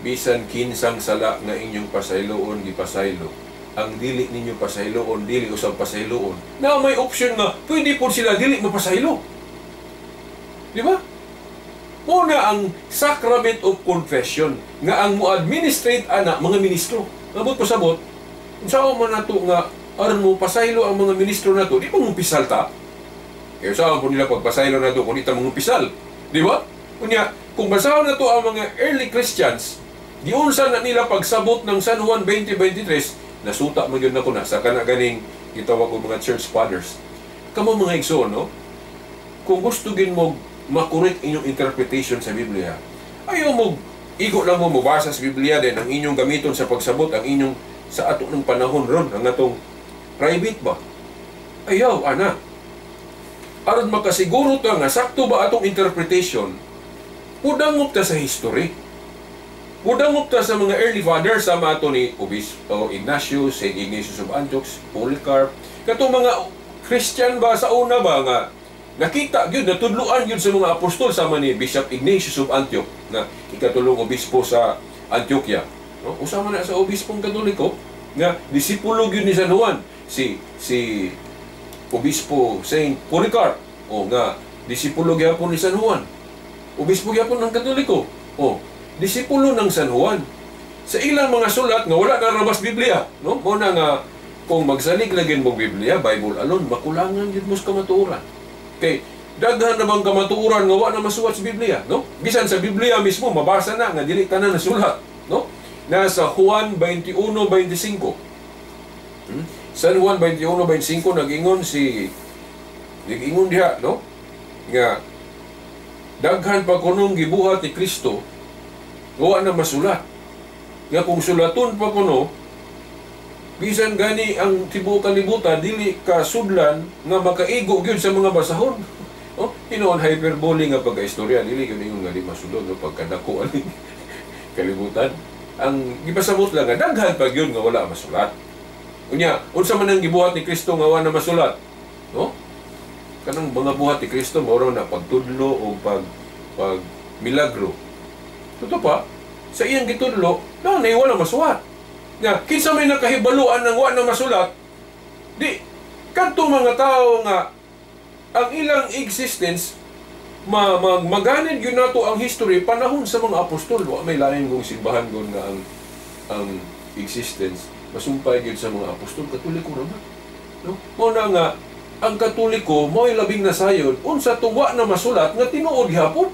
bisan kinsang sala nga inyong pasayloon gipasaylo, ang dili ninyo pasayloon dili usab pasayloon. Na may option nga pwede po sila dili mapasaylo. Di ba? Una ang sacrament of confession nga ang mo-administrate ana mga ministro. Nabot pasabot, unsa man nato nga aron mo pasaylo ang mga ministro nato, di ba mumpisal ta? Kaya saan po nila pagpasaylo nato kung di ta mumpisal? Di ba? Unya, kung basahon nato ang mga early Christians, giunsa na nila pagsabot ng San Juan 20:23, nasuta man yun nako na sa kana ganing gitawag og mga church fathers. Kamo mga igsoon, no? Kung gusto gin mo makorek inyong interpretation sa Biblia, ayaw mo Igo lang mo mobasa sa Biblia din ang inyong gamiton sa pagsabot ang inyong sa ato ng panahon ron ang atong private ba. Ayaw ana. Aron makasiguro ta nga sakto ba atong interpretation, mudangop ta sa history. Mudangop ta sa mga early fathers sama ato ni Obispo Ignatius, Saint Ignatius of Antioch, Polycarp, katong mga Christian ba sa una ba nga nakita gyud, natudloan gyud sa mga apostol sama ni Bishop Ignatius of Antioch na ikatulong obispo sa Antioquia. No? Usa man na sa obispong Katoliko nga disipulo gyud ni San Juan, si Obispo Saint Polycarp o nga disipulo gyapon ni San Juan. Obispo gyapon ng Katoliko. O disipulo ng San Juan. Sa ilang mga sulat nga wala na rabas Biblia, no? Mao na nga kung magsalig lagi mong Biblia, Bible alone, makulangan gyud mo sa kamatuoran. Kay daghan na bang kamatuoran nga wa na masuwat sa Biblia, no? Bisan sa Biblia mismo mabasa na nga dili tanan nasulat, no? Nasa Juan 21:25. San Juan 21:25 nag-ingon diha, no? Nga daghan pa kunong gibuhat ni Kristo nga wa na masulat. Nga kung sulaton pa kuno, bisan gani ang tibuok kalibutan dili ka sudlan nga makaigo gyud sa mga basahon. Oh, hinuon hyperbole nga pagkaistorya, dili gyud ingon nga di masulod, no, pagkadako ani kalibutan. Ang gipasabot lang nga daghan pa gyud nga wala masulat. Unya, unsa man ang gibuhat ni Kristo nga wa na masulat? No? Kanang mga buhat ni Kristo mao na pagtudlo o pag milagro. Totoo pa, sa iyang gitudlo, na wala masulat. Nga kinsa may nakahibaluan ng wa na masulat, di kadtong mga tao nga ang ilang existence maganid gyud nato ang history panahon sa mga apostol. Wa may lain kung simbahan gon nga ang existence masumpay gyud sa mga apostol. Katoliko ra ba, no? Mao na nga ang Katoliko mo'y labing nasayod unsa tong wa na masulat nga tinuod gihapon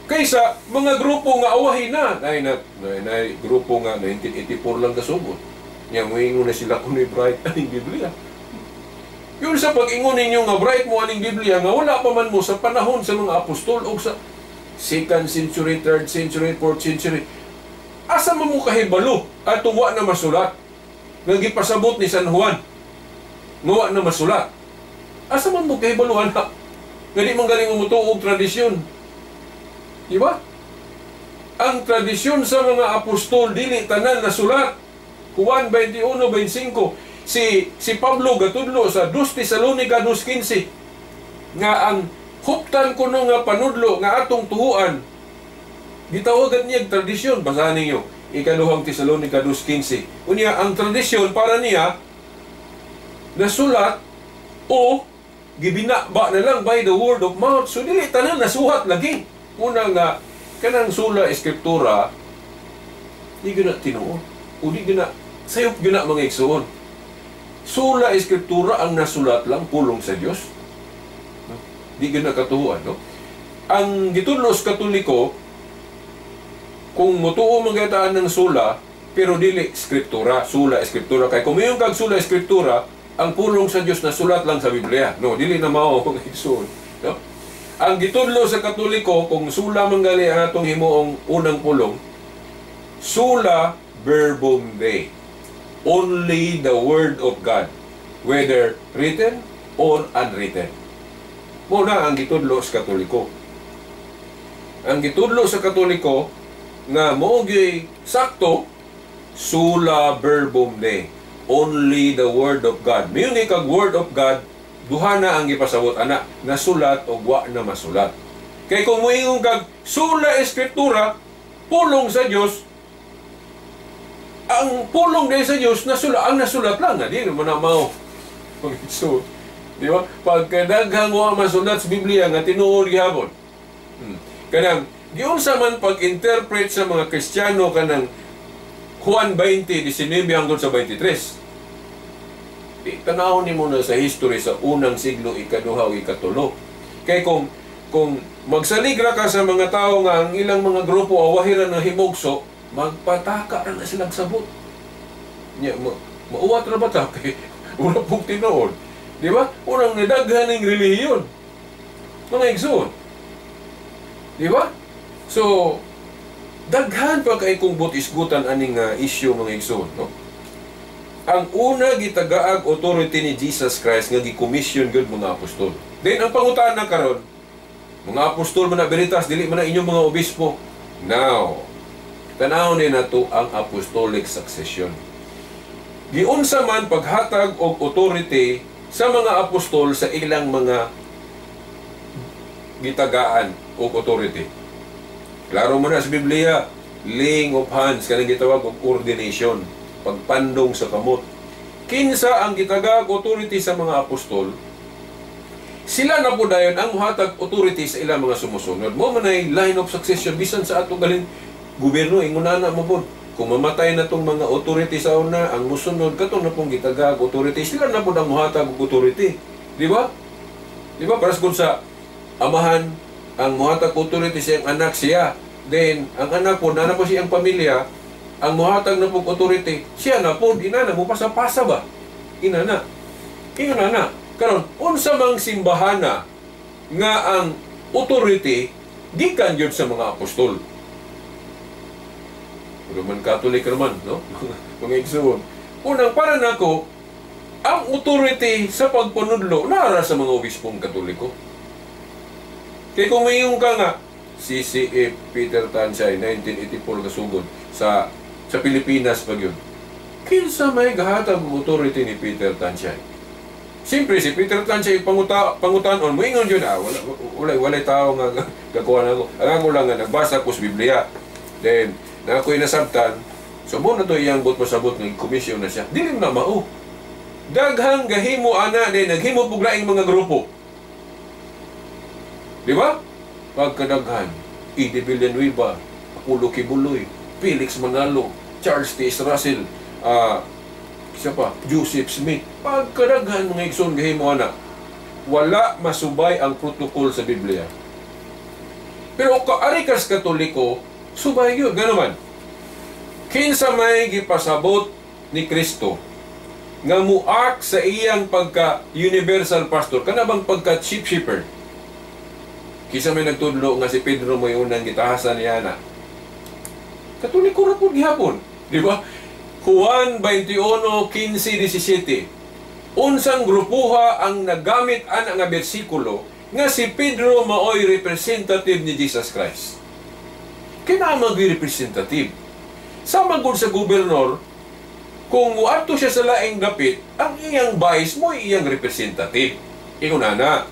kaysa mga grupo nga awahin na nay na, na, grupo nga 1984 lang kasugod nya moingon na sila kuno'y bright aning Biblia. Yun sa pag-ingon ninyo nga bright mo aning Biblia nga wala pa man mo sa panahon sa mga apostol o sa 2nd century, 3rd century, 4th century, asa man mo kahibalo atong wa na masulat nga gipasabot ni San Juan nga wa na masulat? Asa man mo kahibaluan ha? Nga di man galing mo mutuo og tradisyon. Di ba? Ang tradisyon sa mga apostol dili tanan nasulat. Juan 21:25. Si Pablo gatudlo sa 2 Tesalonica 2:15 nga ang huptan kuno nga panudlo nga atong tuhuan gitawagan niya tradisyon. Basahan ninyo Ikaduhang Tesalonica 2:15. Unya ang tradisyon para niya nasulat o gibinaba na lang by the word of mouth. So dili tanan nasuhat lagi. Una nga kanang sola escriptura di gyud na tinuod o di gyud na sayop gyud na mga igsuon. Sola escriptura ang nasulat lang pulong sa Dios. No? Di gyud na katuohan, no? Ang gitudlo sa Katoliko kung motuo man gataan ng sola pero dili skriptura, sola escriptura, kay kung mayon kag sola escriptura ang pulong sa Dios nasulat lang sa Biblia. No, dili na mao mga igsuon, no? Ang gitudlo sa Katoliko kung sula man gali ang atong himuong unang pulong, sola verbum Dei. Only the word of God, whether written or unwritten. Mao na ang gitudlo sa Katoliko. Ang gitudlo sa Katoliko nga mao gyud sakto, sola verbum Dei. Only the word of God. Mayon kag word of God, duha na ang gipasabot ana, nasulat o wa na masulat. Kay kung moingon kag sola escriptura, pulong sa Dios, ang pulong dahil sa Dios nasulat, ang nasulat lang, di naman na mao. So, di ba? Pagkadaghang wa masulat sa Biblia nga tinuod gihapon. Kanang giunsa man pag-interpret sa mga Kristiyano kanang Juan 20:19 hangtod sa 23. Di tanawon nimo na sa history sa unang siglo, ikaduha o ikatulo. Kay kung magsalig ra ka sa mga tao nga ang ilang mga grupo awahiran ng himugso, magpataka ra na silang sabot. Nya mauwat ra ba ta kay wala pong tinuod. Di ba? Unang nidaghan ng relihiyon. Mga igsoon. Di ba? So, Daghan pa kay kung buot isgutan aning issue, mga igsoon, no? Ang una gitagaag authority ni Jesus Christ nga gi-commission gyud mga apostol. Then ang pangutana karon, mga apostol man na Veritas, dili man na inyong mga obispo. Now, tanaw ni nato ang apostolic succession. Giunsa man paghatag og authority sa mga apostol sa ilang mga gitagaan og authority? Klaro mo na sa Biblia, laying of hands, kanang gitawag og ordination, pagpandong sa kamot. Kinsa ang gitagaag authority sa mga apostol, sila na po dayon ang muhatag authority sa ilang mga sumusunod. Mao man ay line of succession bisan sa ato galing gobyerno, ingon na mo pod. Kung mamatay na tong mga authority sa una, ang musunod katong na pong gitagaag authority, sila na po ang muhatag og authority. Di ba? Di ba? Para sa amahan, ang muhatag authority siyang anak siya. Then, ang anak po, na po siyang pamilya, ang muhatag na po authority, siya na po, inana mo pasa-pasa ba? Inana. Inana na. Karon, unsa mang simbahana nga ang authority gikan gyud sa mga apostol? Roman Catholic naman, no? Mga igsoon. Unang para nako, ang authority sa pagpanudlo nara sa mga obispong Katoliko. Kay kung mayon ka nga, CCF Peter Tansay, 1984 kasugod sa Pilipinas pa yun. Kinsa may gahatag og authority ni Peter Tansay? Siyempre, si Peter Tansay pangutanon, moingon yun, ah, wala, wala, wala tao nga gakuha na ako. Ang ako lang nga, nagbasa ko sa Biblia. Then, na ako'y nasabtan, so mo na to iyang buot pasabot ng komisyon na siya. Dili na mao. Daghang gahimo ana, then naghimo pug laing mga grupo. Di ba? Pagkadaghan, E.D. Villanueva, Apollo Quiboloy, Felix Manalo, Charles T. Russell, isa pa, Joseph Smith. Pagkadaghan, mga igsoon, gahimo ana. Wala masubay ang protocol sa Biblia. Pero kaari kas Katoliko, subay yun. Gano'n man. Kinsa may gipasabot ni Kristo nga muak sa iyang pagka universal pastor, kana bang pagka chief shepherd? Kinsa may nagtudlo nga si Pedro mo unang gitahasan niya na? Katoliko ra pud gihapon, di ba? Juan 21:15, 17. Unsang grupuha ang nagamit ana nga bersikulo nga si Pedro maoy representative ni Jesus Christ? Kinahanglan representative. Sa magud sa gobernador, kung muadto siya sa laing dapit, ang iyang vice mo iyang representative. Ingon na.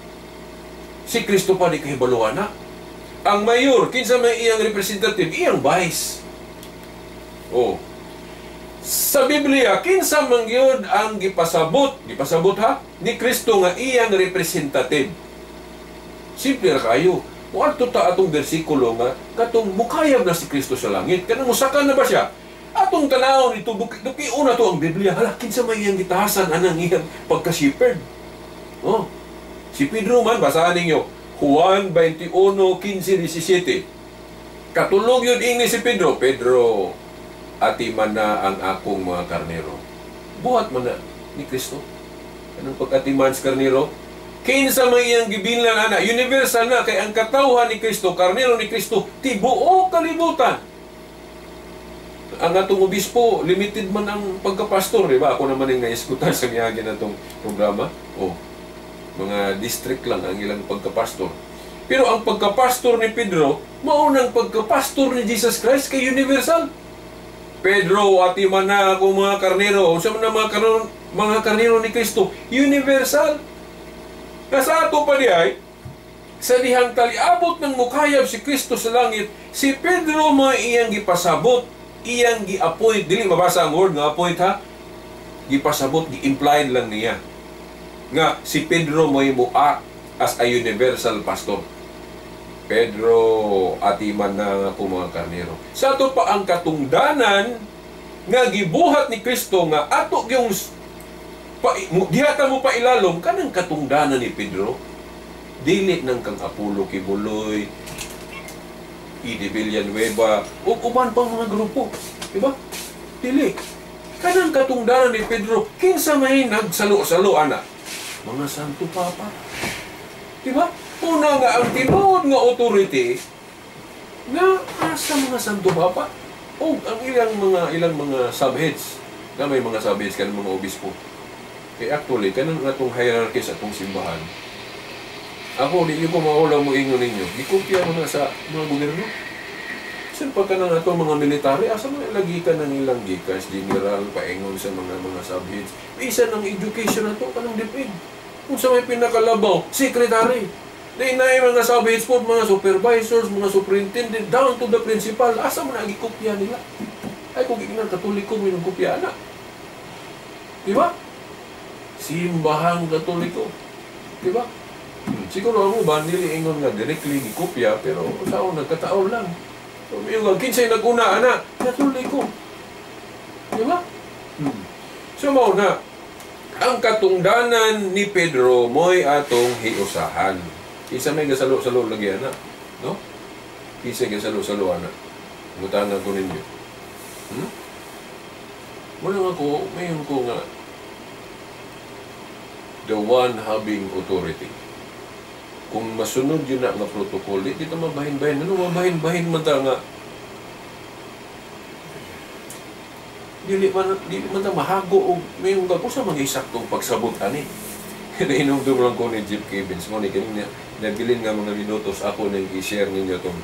Si Kristo pa di kahibaluan na. Ang mayor, kinsa may iyang representative? Iyang vice. Oh. Sa Biblia, kinsa man gyud ang gipasabot, gipasabot ha, ni Kristo nga iyang representative? Simple ra kayo. Muadto ta atong bersikulo nga katong mukayab na si Kristo sa langit. Kanang musaka na ba siya? Atong tanawon ito, duki una to ang Biblia. Hala, kinsa may iyang gitahasan anang iyang pagka-shepherd? Oh. Si Pedro man, basahan ninyo, Juan 21, 15, 17. Katulog yun ingni si Pedro, "Pedro, atiman na ang akong mga karnero." Buhat man na ni Kristo. Anong pag-atiman sa karnero? Kinsa may iyang gibilnan ana, universal na kay ang katawhan ni Kristo, karnero ni Kristo, tibuok kalibutan. Ang atong obispo, limited man ang pagkapastor, di ba? Ako naman ang naiskutan sa miyagi na itong programa. Oh, mga district lang ang ilang pagkapastor. Pero ang pagkapastor ni Pedro, maunang pagkapastor ni Jesus Christ kay universal. "Pedro, atiman na ako mga karnero." Unsa man ang mga karnero ni Kristo? Universal. Nasa ato pa diay, sa dihang taliabot ng mukayab si Kristo sa langit, si Pedro mga iyang gipasabot, iyang gi-appoint, dili mabasa ang word nga appoint ha, gipasabot, gi-implied lang niya nga si Pedro mo'y mo-act as a universal pastor. "Pedro, atiman na nga ako mga karnero." Sa ato pa ang katungdanan nga gibuhat ni Kristo nga ato yung pa, dihata mo pa ilalom kanang katungdanan ni Pedro, dili nang kang Apollo Quiboloy, E.D. Villanueva ug uban pang mga grupo, di ba? Dili kanang katungdanan ni Pedro. Kinsa may nagsalo-salo ana? Mga Santo Papa, di ba? Una nga ang tinuod nga authority Nga asa mga Santo Papa o ang ilang mga subheads na may mga subheads kanang mga obispo. Kay actually kanang atong hierarchy sa atong simbahan, ako di ko maulaw mo ingon ninyo, gikopya mo na sa mga gobyerno. Bisan pa kanang atong mga military, asa man lagi ka ng ilang gikas, general, paingon sa mga subheads. Bisan ang education na to, kanang DepEd. Kung sa may pinakalabaw, secretary. Di na yung mga subheads po, mga supervisors, mga superintendent, down to the principal, asa man ang gikopya nila? Ay, kung ignan, Katoliko, may kopya na. Di ba? Simbahang Katoliko. Di ba? Siguro ang uban, dili ingon nga directly gikopya, pero sa nagkataon lang. So, yung kinsay naguna, ana, Katoliko. Di ba? So, mao na, ang katungdanan ni Pedro mo'y atong hiusahan. Kinsa may gasalo-salo lagi, ana, no? Kinsa gasalo-salo, ana? Mutanan ko ninyo. Muna nga ko, mayon ko nga, the one having authority. Kung masunod yun na nga protocol, di dito mabahin-bahin. Ano mabahin-bahin man ta nga? Dili man ta mahago o mayon ka ko sa mga isaktong pagsabot ani. Nainumdum lang ko ni Jeff Cavins. Mo ni kining nabilin nga mga minutos ako nang i-share ninyo tong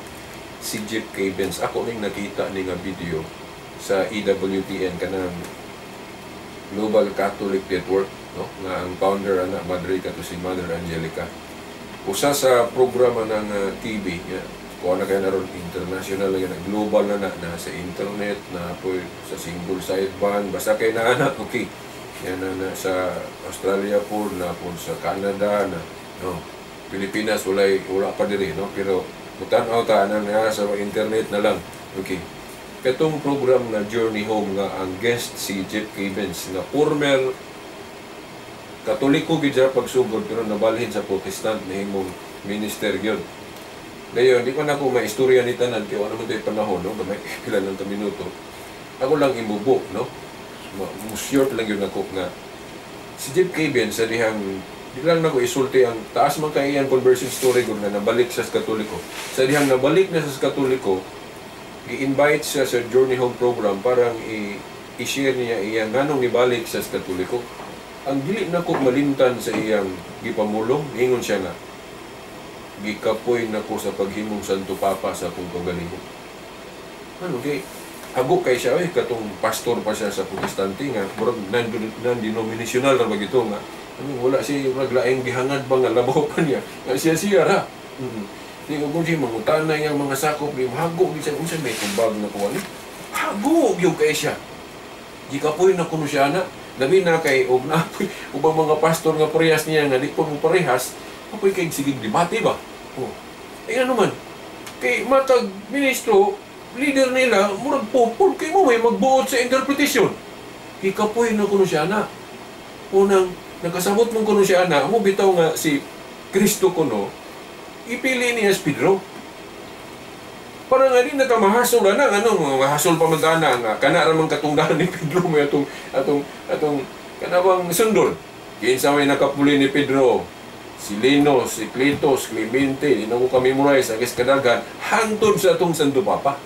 si Jeff Cavins. Ako ning nakita ni nga video sa EWTN kanang Global Catholic Network, no? Nga ang founder ana Madre kato si Mother Angelica. Usa sa programa ng TV, yeah, kuha na kayo na ron, international na, global na na sa internet, na po sa single sideband, basta kayo na anak, okay. Yan na sa Australia po, na po sa Canada, na, no, Pilipinas, wala pa diri, no? Pero mutan-aw ta na nga sa internet na lang, okay. Katong program na Journey Home nga ang guest si Jeff Cavins nga former Katoliko gid siya pagsugod pero nabalhin sa Protestant nahimong minister gyud. Dayon di pa na ako maistorya ni tanan kay wala man tay panahon, no, gamay pila lang ta minuto. Ako lang imubo, no. Mo-short lang yun ako nga si Jeff Cavins sa dihang di lang nako isulti ang taas man kay iyang conversion story gud nga nabalik siya sa Katoliko. Sa dihang nabalik na siya sa Katoliko, gi-invite siya sa Journey Home program parang i-share niya iyang nganong nibalik siya sa Katoliko. Ang dili na ko malimtan sa iyang gipamulong, ingon siya nga, gikapoy na ko sa paghimong Santo Papa sa akong kaugalingon. Ano kay hago kay siya, katong pastor pa siya sa Protestante nga, murag non-denominational ra ba gito nga. Ano, wala siya maglaing gihangad ba nga labaw pa niya. Nga siya siya ra. Di ko kung siya mangutana iyang mga sakop, di hago di siya unsa may tumbag na kuha ni. Hago gyud kay siya. Gikapoy na kuno siya ana. Labi na kay og napoy ubang mga pastor nga parehas niya nga di ko mo parehas, apoy kay sige debate ba. Oh. Ay ano man kay matag ministro, leader nila murag popol kay mo may magbuot sa interpretation. Gikapoy na kuno siya ana. Unang nakasabot mong kuno siya ana, mo bitaw nga si Kristo kuno ipili niya si Pedro. Para nga din nakamahasol na ano, mahasol pa man ana nga kana ra man katungdanan ni Pedro may atong atong atong kanabang sundon. Kinsa may nakapuli ni Pedro? Si Lino, si Cletos, Clemente, di na ko ka-memorize agis kadaghan hangtod sa atong Santo Papa.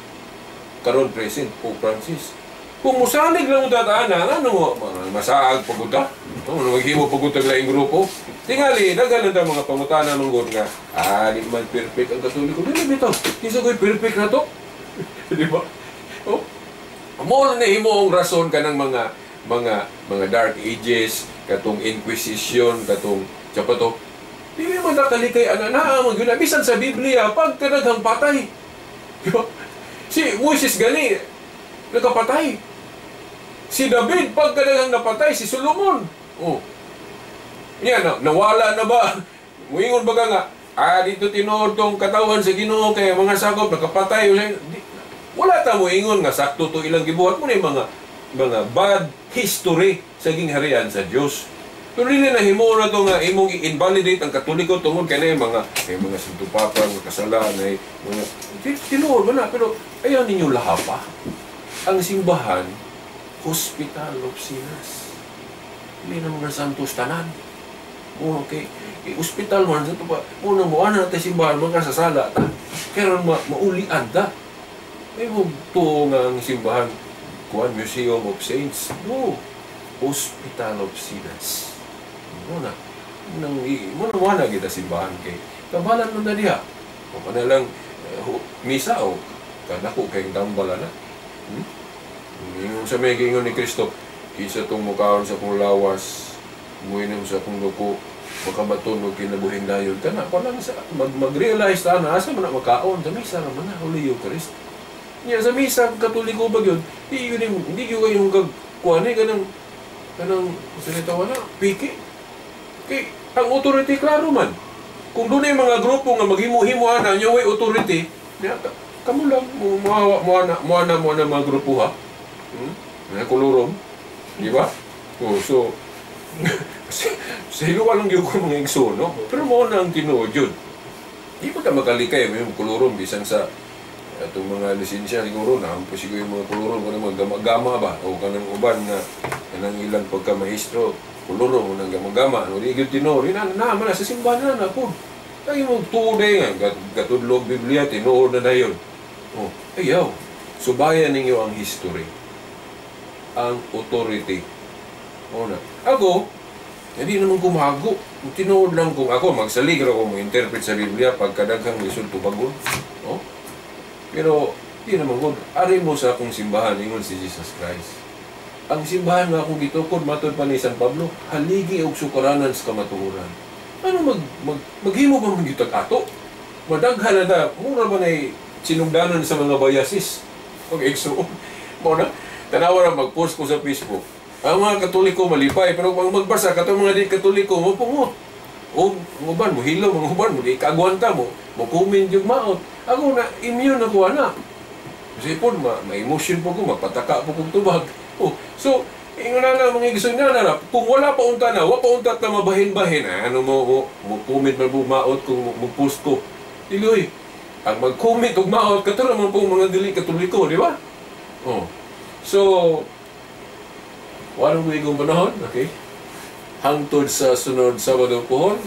Karon present Pope Francis. Kung musalig lang mo taana, ano masaag pagud ka? No, maghimo pagud tag laing grupo. Tingali daghan na mga pangutana manggod nga, di man perfect ang Katoliko. Dili bitaw. Kinsa koy perfect na to? Di ba? Oh. Mo na himo ang rason kanang mga Dark Ages, katong Inquisition, katong siya pa to. Dili man nakalikay ana naa man gyud bisan sa Biblia pagkadaghang patay. Di ba? Si Moises gani nagkapatay. Si David pagkadaghang napatay, si Solomon. Oh. Yan, nawala na ba? Muingon ba ka nga, dito tinuod tong katawan sa Ginoo kay mga sakop nakapatay. Wala ta muingon nga sakto to ilang gibuhat mo na yung mga bad history sa gingharian sa Dios. Pero dili na himo na to nga imong i-invalidate ang Katoliko tungod kay na mga Santo Papa nga kasalanan ay mga tinuod man na, pero ayaw ninyo lahapa. Ang simbahan, hospital of sinners. Hindi na mga santos tanan. Okay, ospital man, santo pa, una mo, ana natin simbahan, mga sasala ta. Kaya maulian ta. May mo tuo nga ang simbahan, kuan, Museum of Saints. No. Hospital of Sinners. Mo na. Nang mo na wala kita simbahan kay kabalan mo na diha. O kana lang misa o kanako kay dambala na. Ingon sa may giingon ni Kristo, "Kinsa tong mukaon sa akong lawas, muinom sa akong dugo, makabaton og kinabuhing dayon." Kana pa lang sa mag-realize ta na asa man na makaon sa misa naman na, Holy Eucharist. Nya sa misa Katoliko ba gyud, di yun hindi gyud kayo kag kuan eh, kanang salita wala piki. Kay ang authority klaro man. Kung doon mga grupo nga maghimo-himo ana nya way authority, diya kamo lang mo mo na mga grupo ha. Mga kolorum. Di ba? Oh, so sa hiluwa lang gyud ko, mga igsoon, no? Pero mo na ang tinuod yun. Di ba ka makalikay may kolorum bisan sa atong mga lisensya siguro na po siguro yung mga kolorum kanang mga gama-gama ba o kanang uban nga kanang ilang pagka-maestro kolorum mo nang gama-gama, no? Di gyud tinuod na na man sa simbahan na na po. Kay mo tuod nga gatudlog Biblia, tinuod na dayon. Oh, ayaw. Subayan ninyo ang history. Ang authority. O na. Ako, hindi naman kumago. Tinuod lang kung ako, magsalig ra ko mo-interpret sa Biblia pagkadaghang lisod tubagon. Oh? Pero, di naman ko, ari mo sa akong simbahan, ingon si Jesus Christ. Ang simbahan nga akong gitukod, matod pa ni San Pablo, haligi og sukaranan sa kamatuoran. Ano maghimo ba man gyud ato? Madaghan na ta, mura ba na sinugdanan sa mga bayasis? Pag igsuon. Mo na, tanawa na mag-post ko sa Facebook. Ang mga Katoliko malipay, pero pag magbasa, katong mga di Katoliko, mapungot. O, ang uban mo, hilaw, mga uban mo, di kaagwanta mo, mo comment yung maot. Ako na, immune ako, ana. Kasi po, ma-emotion po ko, mapataka po kong tubag. Oh, so, ingon na lang, mga igsoon nga na, kung wala pa unta na, wala pa unta na mabahin-bahin, ano mo comment man po maot kung mo post ko. Diloy, ang mag-comment og maot, katuro man po mga dili Katoliko, di ba? Oh. So, walang igong panahon, okay? Hangtod sa sunod Sabado pohon,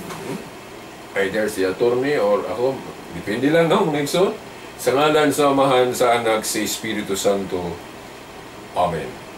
either si attorney or ako, depende lang, no, mga igsoon. Sa ngalan sa Amahan, sa Anak, sa Espiritu Santo. Amen.